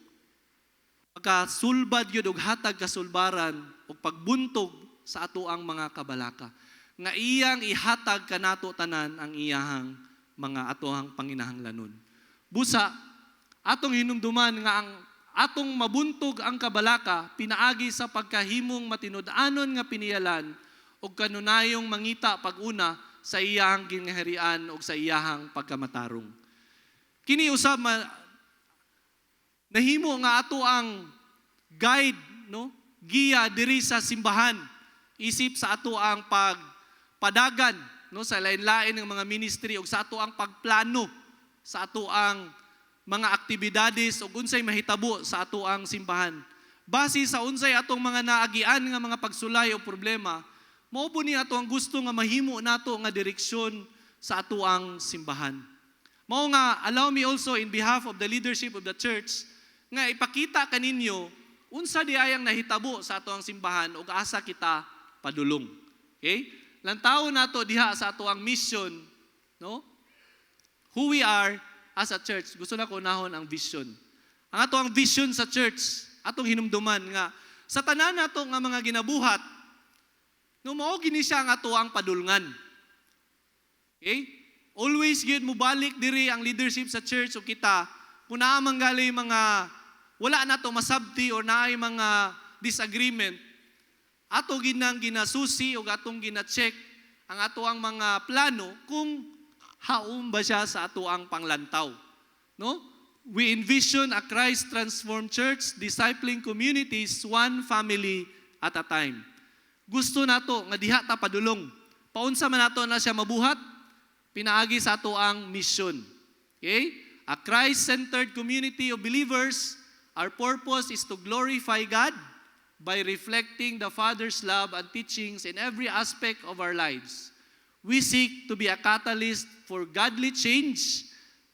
pagkasulbad yun og hatag kasulbaran ug pagbuntog sa ato ang mga kabalaka. Nga iyang ihatag kanato tanan ang iyahang mga atohang panginahanglanon. Busa atong hinumduman nga ang atong mabuntog ang kabalaka pinaagi sa pagkahimong matinud-anon nga piniyalan ug kanunayong mangita pag-una sa iyahang gingharian ug sa iyahang pagkamatarong. Kini usab nahimo nga ato ang guide, no, giya diri sa simbahan isip sa ato ang pagpadagan, no, sa lain-lain ng mga ministry ug sa ato ang pagplano sa ato ang mga aktibidades ug unsay mahitabo sa ato ang simbahan. Base sa unsay atong mga naagian nga mga pagsulay o problema, mao po ni ato ang gusto nga mahimo nato nga direksyon sa ato ang simbahan. Mao nga allow me also, in behalf of the leadership of the church, nga ipakita kaninyo unsa di ay ang nahitabo sa ato ang simbahan ug asa kita padulong. Okay? Lantaw nato diha sa ato ang mission, no? Who we are as a church. Gusto na ko unahon ang vision. Ang ato ang vision sa church, atong hinumduman nga sa tanan nato nga mga ginabuhat, no, mao gini siya ang ato ang padulngan. Okay? Always gyud mobalik diri ang leadership sa church o kita kung naa man gali mga wala nato masabti or naay mga disagreement, ato ginang ginasusi o atong gina-check ang ato ang mga plano kung haom ba siya sa ato ang panglantaw. No? We envision a Christ transformed church discipling communities one family at a time. Gusto nato nga diha ta padulong. Paunsa man nato na siya mabuhat? Pinaagi sa ato ang mission. Okay? A Christ-centered community of believers, our purpose is to glorify God by reflecting the Father's love and teachings in every aspect of our lives. We seek to be a catalyst for godly change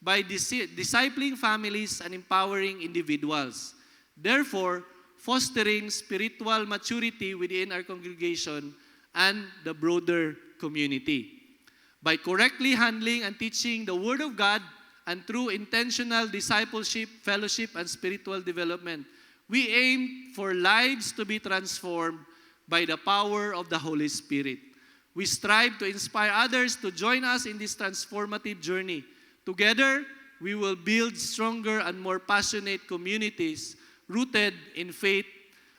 by discipling families and empowering individuals, therefore, fostering spiritual maturity within our congregation and the broader community. By correctly handling and teaching the Word of God and through intentional discipleship, fellowship, and spiritual development, we aim for lives to be transformed by the power of the Holy Spirit. We strive to inspire others to join us in this transformative journey. Together, we will build stronger and more passionate communities rooted in faith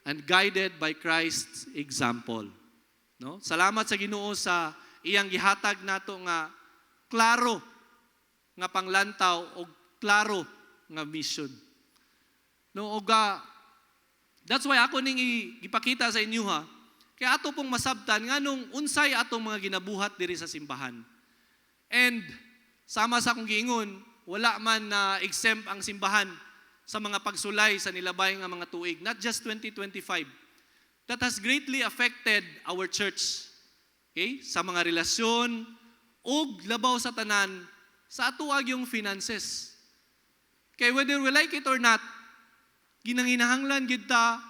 and guided by Christ's example. No? Salamat sa Ginoo sa iyang gihatag nato nga klaro nga panglantaw o klaro nga mission. No, og that's why ako ning ipakita sa inyo ha. Kaya ato pong masabtan nganong unsay atong mga ginabuhat diri sa simbahan. And sama sa akong giingon, wala man na exempt ang simbahan sa mga pagsulay sa nilabay nga mga tuig, not just 2025. That has greatly affected our church. Okay? Sa mga relasyon ug labaw sa tanan sa ato yung finances. Kay whether we like it or not, ginanginahanglan gid ta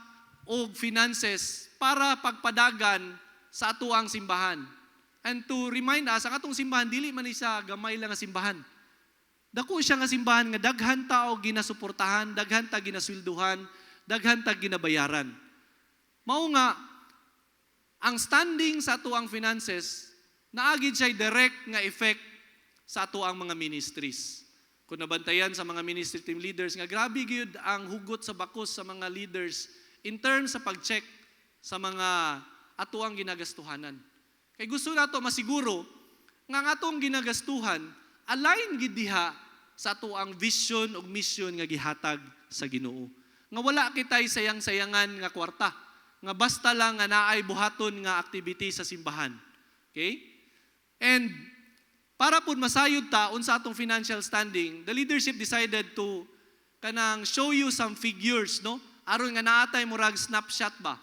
og finances para pagpadagan sa ato ang simbahan. And to remind us, ang atong simbahan dili man ni siya gamay lang nga simbahan. Dako siya nga simbahan nga daghan ta og ginasuportahan, daghan ta ginaswelduhan, daghan ta ginabayaran. Mao nga ang standing sa ato ang finances naa gid siya direct nga effect sa ato ang mga ministries. Kung nabantayan sa mga ministry team leaders nga grabe gyud ang hugot sa bakos sa mga leaders in terms sa pag-check sa mga ato ang ginagastuhanan. Kay gusto nato masiguro nga ang atong ginagastuhan align gid diha sa ato ang vision ug mission nga gihatag sa Ginoo. Nga wala kitay sayang-sayangan nga kwarta, nga basta lang nga naay buhaton nga activity sa simbahan. Okay? And para pud masayod ta unsa atong financial standing, the leadership decided to kanang show you some figures, no? Aron nga naa tay murag snapshot ba?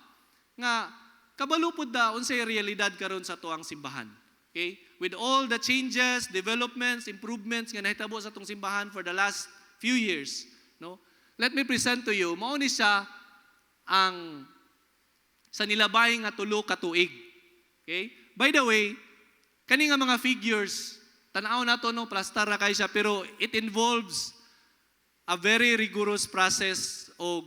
Nga kabalo pud da unsay realidad karon sa atuang simbahan. Okay? With all the changes, developments, improvements nga nahitabo sa atong simbahan for the last few years, no? Let me present to you, mao ni siya ang sa nilabay nga 3 ka tuig. Okay? By the way, kani nga mga figures, tan-aw nato, no, plastar ra kay siya, pero it involves a very rigorous process og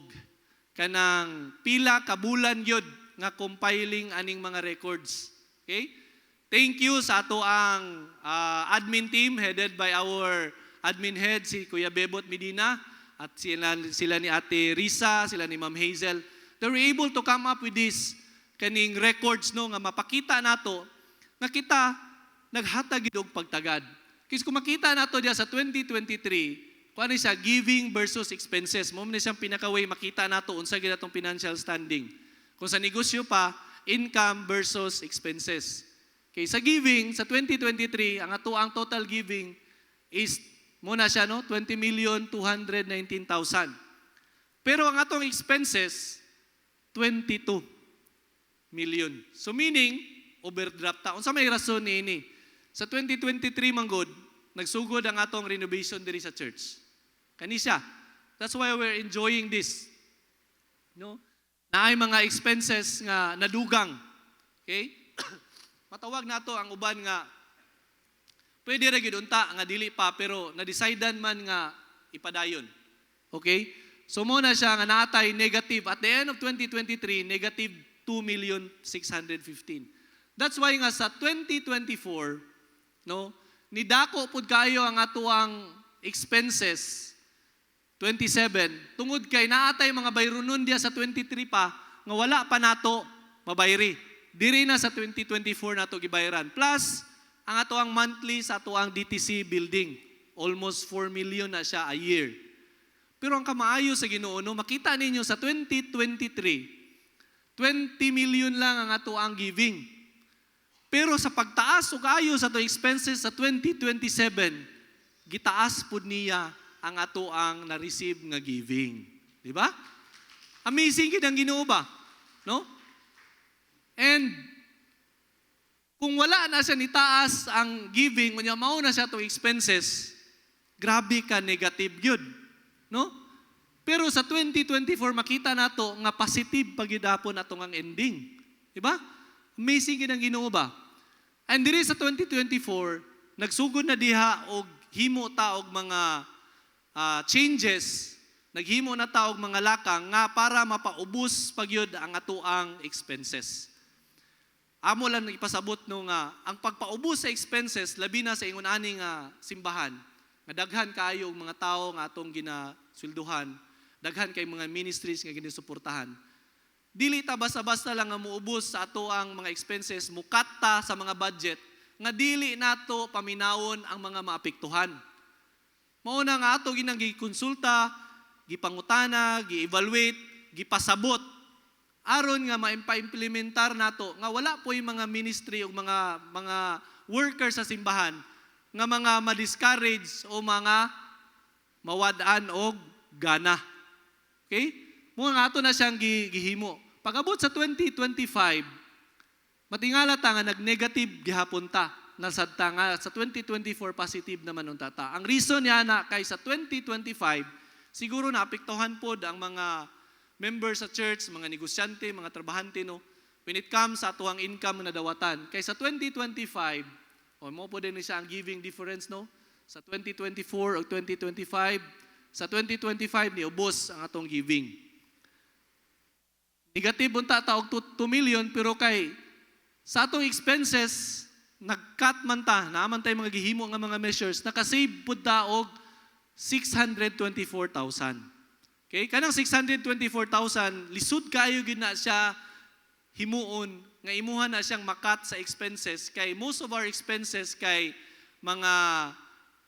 kanang pila ka bulan gyud nga compiling aning mga records. Okay? Thank you sa ato ang admin team headed by our admin head, si Kuya Bebot Medina, At sila ni Ate Risa, sila ni Ma'am Hazel, they were able to come up with this kaning records, no, nga mapakita nato nga kita naghatag gid og pagtagad. Kasi kung makita nato diya sa 2023, kung ano siya, giving versus expenses, mao man siyang pinaka-way makita nato unsa gid atong financial standing. Kung sa negosyo pa, income versus expenses. Okay, sa giving sa 2023, ang ato ang total giving is mao na siya, no, 20,219,000. Pero ang atong expenses, 22 million. So meaning overdraft ta. Unsa may rason niini? Sa 2023 manggod, nagsugod ang atong renovation diri sa church. Kani siya. That's why we're enjoying this. No? Naay mga expenses nga nadugang. Okay? Matawag nato ang uban nga pwede ra gyud unta nga dili pa, pero na-decidean man nga ipadayon. Okay? So mao na siya nga naatay negative at the end of 2023, negative 2,615,000. That's why nga sa 2024, no, nidako pud kayo ang atuang expenses, 27, tungod kay naatay mga bayronon diya sa 23 pa nga wala pa nato mabayri. Diri na sa 2024 nato gibayaran. Plus ang ato ang monthly sa ato ang DTC building, almost 4 million na siya a year. Pero ang kamaayo sa Ginoo, no, makita ninyo sa 2023, 20 million lang ang ato ang giving. Pero sa pagtaas og ayo sa ato expenses sa 2027, gitaas pud niya ang ato ang na-receive nga giving. Di ba? Amazing gid ang Ginoo ba? No? And kung wala na siya nitaas ang giving, unya mao na siya atong expenses, grabe ka negative gyud. No? Pero sa 2024, makita nato nga positive pagidapon atong ang ending. Di ba? Amazing gid ang Ginoo ba? And diri sa 2024, nagsugod na diha og himo ta og mga changes, naghimo na ta og mga lakang nga para mapaubos pagyud ang atoang expenses. Amo lang ipasabot, no, nga ang pagpaubos sa expenses, labi na sa ingon ani nga simbahan nga daghan kaayo og mga tawo nga atong ginaswelduhan, daghan kay mga ministries nga ginasuportahan. Dili ta basta-basta lang nga muubos sa ato ang mga expenses, mu-cut ta sa mga budget nga dili nato paminawon ang mga maapektuhan. Mao na nga ato ginang gikonsulta, gipangutana, gi-evaluate, gipasabot aron nga maimpa-implementar nato nga wala po yung mga ministry o mga workers sa simbahan nga mga ma-discourage o mga mawad-an og gana. Okay? Mao nga ato na siyang gihimo. Pag-abot sa 2025, matingala ta nga nag-negative gihapon ta. Nasad ta nga sa 2024 positive naman unta ta. Ang reason niya na kay sa 2025, siguro naapektuhan pod ang mga members sa church, mga negosyante, mga trabahante, no, when it comes sa atuang income na dawatan. Kay sa 2025, o mao po din siya ang giving difference, no? Sa 2024 o 2025, sa 2025 ni ubos ang atong giving. Negative unta ta og 2 million, pero kay sa atong expenses nag-cut man ta, naa man tay mga gihimo nga mga measures, nakasave pud ta og 624,000. Okay, kanang 624,000, lisod kaayo gid na siya himuon nga imuha na siyang ma-cut sa expenses, kay most of our expenses kay mga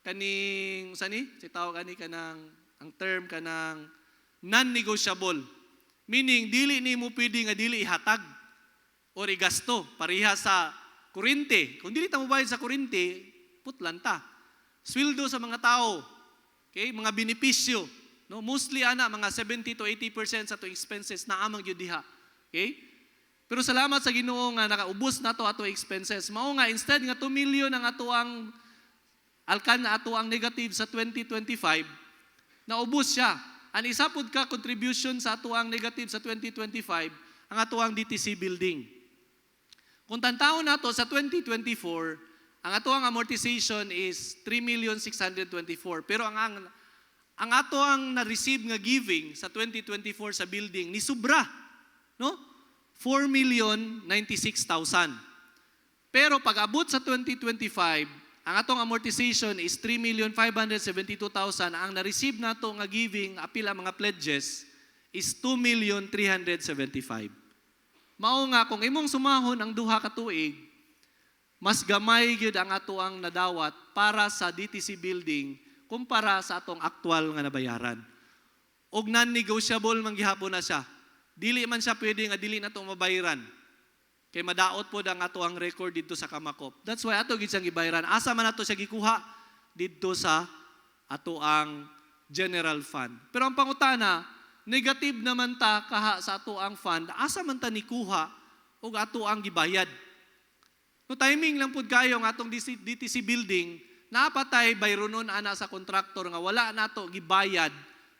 kaning sa ni si tawag ani kanang ang term kanang non-negotiable, meaning dili nimo pwede nga dili ihatag or igasto, pareha sa kuryente. Kung dili ta mobayad sa kuryente, putlan ta. Sweldo sa mga tao, okay, mga benepisyo, no? Mostly ana mga 70 to 80% sa ato expenses naa man gyud diha, okay? Pero salamat sa Ginoo nga nakaubos na to ato expenses. Mao nga instead nga 2 million ang ato ang alkan na ato ang negative sa 2025, naubos siya. Ang isa pud ka contribution sa ato ang negative sa 2025, ang ato ang DTC building. Kung tantawon nato sa 2024, ang ato ang amortization is 3,624,000. Pero ang ato ang na-receive nga giving sa 2024 sa building ni sobra, no? 4,096,000. Pero pag abot sa 2025, Ang atong amortization is 3,572,000. Ang na-receive nato nga giving, apil ang mga pledges, is 2,375,000. Mao nga kung imong sumahon ang 2 ka tuig, mas gamay gyud ang ato ang nadawat para sa DTC building kumpara sa atong aktual nga nabayaran. Og non-negotiable man gihapon na siya. Dili man siya pwede nga dili nato mabayaran. Kay madaot pod ang ato ang record didto sa Kamakop. That's why ato gid siyang gibayaran. Asa man ato siya gikuha? Didto sa ato ang general fund. Pero ang pangutana, negative naman ta kaha sa ato ang fund, asa man ta nikuha og ato ang gibayad? No, timing lang pud kayo ang atong DTC building, napatay bayronon ana sa kontraktor nga wala nato gibayad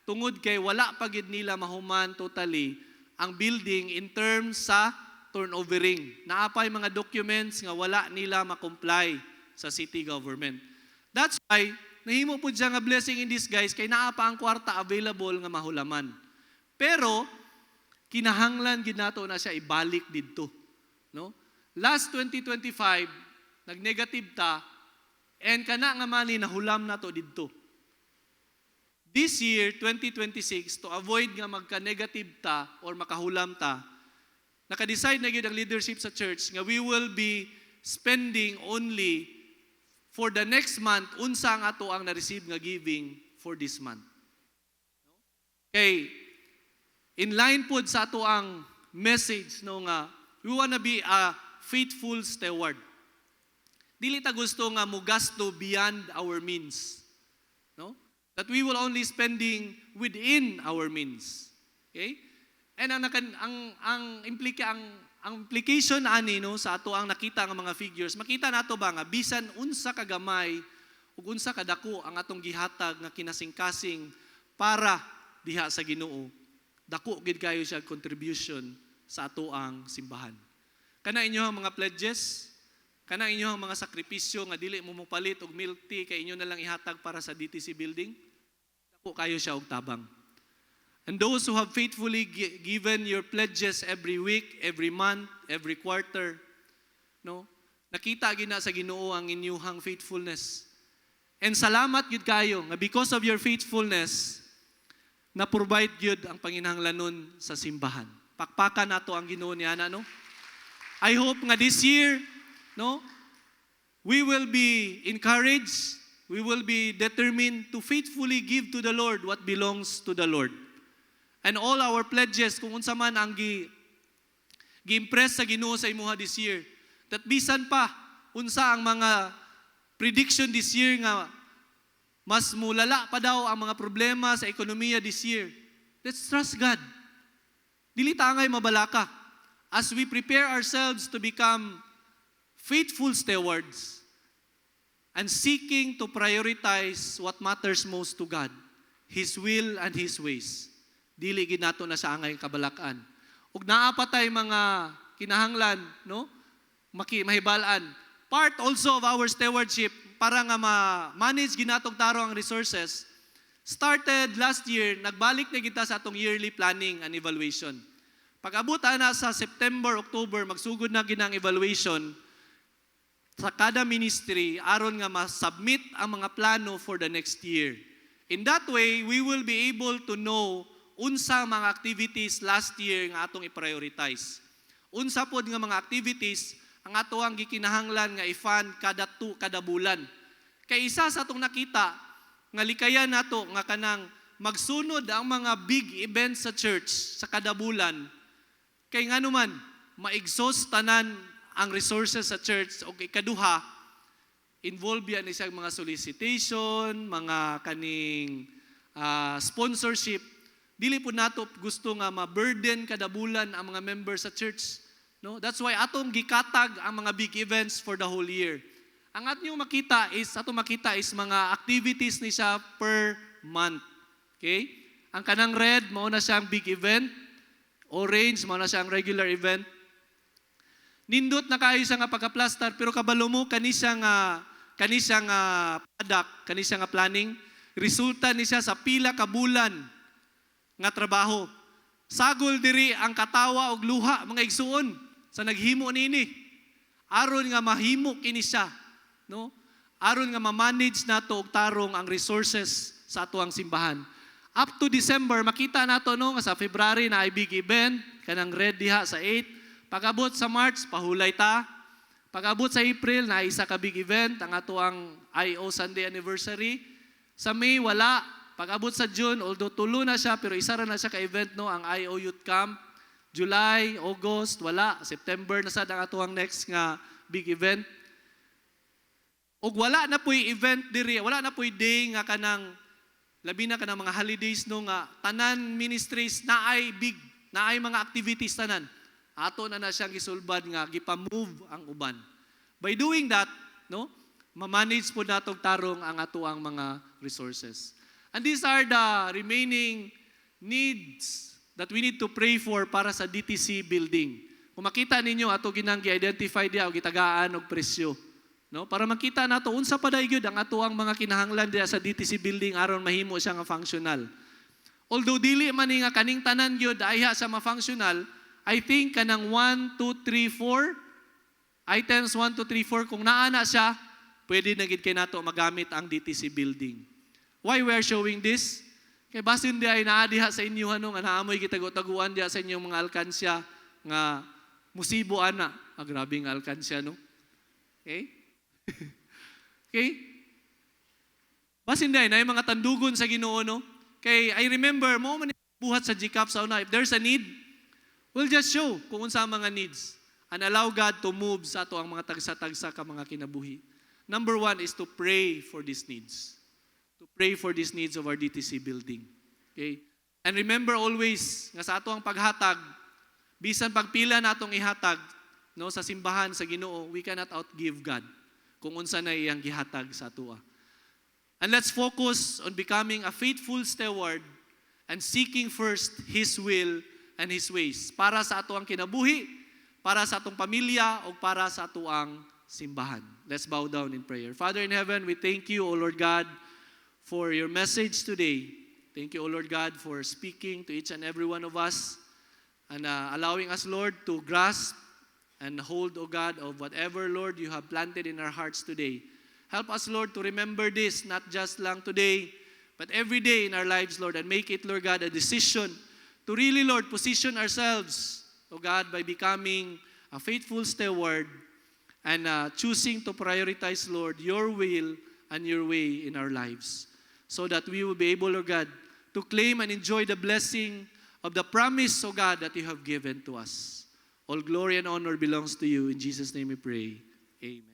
tungod kay wala pa gid nila mahuman totally ang building in terms sa turnovering. Naapay mga documents nga wala nila ma-comply sa city government. That's why nahimo pud siya nga blessing in disguise kay naa pa ang kwarta available nga mahulaman. Pero kinahanglan gid nato na siya ibalik didto, no? Last 2025, nag-negative ta and kana nga money nahulam nato didto. This year, 2026, to avoid nga magka-negative ta or makahulam ta, naka-decide na gyud ang leadership sa church nga we will be spending only for the next month unsa ang ato ang na-receive nga giving for this month. Kay in line pod sa ato ang message, no, nga we wanna be a faithful steward. Dili ta gusto nga mugasto beyond our means. No? That we will only spending within our means. Okay? And ang nakan, ang implika ang implication ani, no, sa ato ang nakita nga mga figures, makita nato ba nga bisan unsa kagamay ug unsa kadako ang atong gihatag nga kinasingkasing para diha sa Ginoo, dako gid kayo siya contribution sa ato ang simbahan. Kana inyo ang mga pledges, kana inyo ang mga sakripisyo nga dili mo mopalit og milk tea kay inyo na lang ihatag para sa DTC building, dako kayo siya og tabang. And those who have faithfully given your pledges every week, every month, every quarter, no? Nakita gina sa Ginoo ang inyuhang faithfulness. And salamat gyud kayo nga because of your faithfulness, na provide gyud ang panginahanglanon sa simbahan. Pakpakan nato ang Ginoo niya, no? I hope nga this year, no, we will be encouraged, we will be determined to faithfully give to the Lord what belongs to the Lord. And all our pledges, kung unsa man ang gi-impress sa Ginoo sa imuha this year, that bisan pa unsa ang mga prediction this year nga mas mulala pa daw ang mga problema sa ekonomiya this year, let's trust God. Dili ta angay mabalaka. As we prepare ourselves to become faithful stewards and seeking to prioritize what matters most to God, His will and His ways. Dili gid nato na sa angay kabalakan. Ug naa pa tay mga kinahanglan, no? Maki mahibal-an. Part also of our stewardship para nga ma-manage ginatong tarong ang resources. Started last year, nagbalik na kita sa atong yearly planning and evaluation. Pag-abot na sa September, October, magsugod na ginang evaluation sa kada ministry aron nga ma-submit ang mga plano for the next year. In that way, we will be able to know unsa mga activities last year nga atong i-prioritize. Unsa pod nga mga activities ang ato ang gikinahanglan nga i-fund kada bulan. Kay isa sa atong nakita nga likayan nato nga kanang magsunod ang mga big events sa church sa kada bulan kay ngano man ma-exhaust tanan ang resources sa church. O ikaduha, involve yan isang mga solicitation, mga kaning sponsorship. Dili po nato gusto nga ma-burden kada bulan ang mga members sa church, no? That's why atong gikatag ang mga big events for the whole year. Ang atong makita is mga activities ni siya per month, okay? Ang kanang red, mao na siyang big event. Orange, mao na siyang regular event. Nindot na kayo siya nga pagka-plaster, pero kabalo mo kani siya nga product, kani siya nga planning, resulta ni siya sa pila ka bulan nga trabaho. Sagol diri ang katawa og luha, mga igsuon, sa naghimo niini. Aron nga mahimo kini siya, no? Aron nga ma-manage nato og tarong ang resources sa atoang simbahan. Up to December, makita nato, no, nga sa February naay big event, kanang red diha sa 8. Pag-abot sa March, pahulay ta. Pag-abot sa April, na isa ka big event, ang atoang IO Sunday anniversary. Sa May, wala. Pag-abot sa June, although tulo na siya, pero isa ra na siya ka event, no, ang IO Youth Camp. July, August, wala. September na sad ang atoang next nga big event. Ug wala na po'y event diri, wala na po'y day nga kanang labi na kanang mga holidays, no, nga tanan ministries naay big, naay mga activities tanan. Ato na na siyang gisulbad nga gipa-move ang uban. By doing that, no, ma-manage po natong tarong ang atoang mga resources. And these are the remaining needs that we need to pray for para sa DTC building. Kung makita ninyo, ato ginang gi-identify diha o gitagaan og presyo. No? Para makita nato unsa pa gyud ang atoang mga kinahanglan diha sa DTC building aron mahimo siya nga functional. Although dili man ni nga kaning tanan gyud ayha sa ma-functional, I think kanang 1, 2, 3, 4 items, 1, 2, 3, 4, kung naa na siya, pwede na gid kay nato magamit ang DTC building. Why we are showing this? Kay basin di ay naa diha sa inyo, ano, nga naamoy gitago-taguan diha sa inyong mga alkansya nga musibo ana. Ah, grabe nga alkansya, no? Okay? Okay? Basin di ay naay mga tandugon sa Ginoo, no? Kay I remember mo man buhat sa GCAP sa una, if there's a need, we'll just show kung unsa ang mga needs and allow God to move sa ato ang mga tagsa-tagsa ka mga kinabuhi. Number one is to pray for these needs. To pray for these needs of our DTC building. Okay? And remember always nga sa ato ang paghatag, bisan pagpila natong ihatag, no, sa simbahan sa Ginoo, we cannot outgive God kung unsa na iyang gihatag sa atoa. And let's focus on becoming a faithful steward and seeking first His will and His ways para sa ato ang kinabuhi, para sa atong pamilya, o para sa ato ang simbahan. Let's bow down in prayer. Father in heaven, we thank you, O Lord God, for your message today. Thank you, O Lord God, for speaking to each and every one of us and allowing us, Lord, to grasp and hold, O God, of whatever, Lord, you have planted in our hearts today. Help us, Lord, to remember this, not just lang today, but every day in our lives, Lord, and make it, Lord God, a decision to really, Lord, position ourselves, O God, by becoming a faithful steward and choosing to prioritize, Lord, your will and your way in our lives, so that we will be able, Lord God, to claim and enjoy the blessing of the promise, O God, that you have given to us. All glory and honor belongs to you. In Jesus' name we pray. Amen.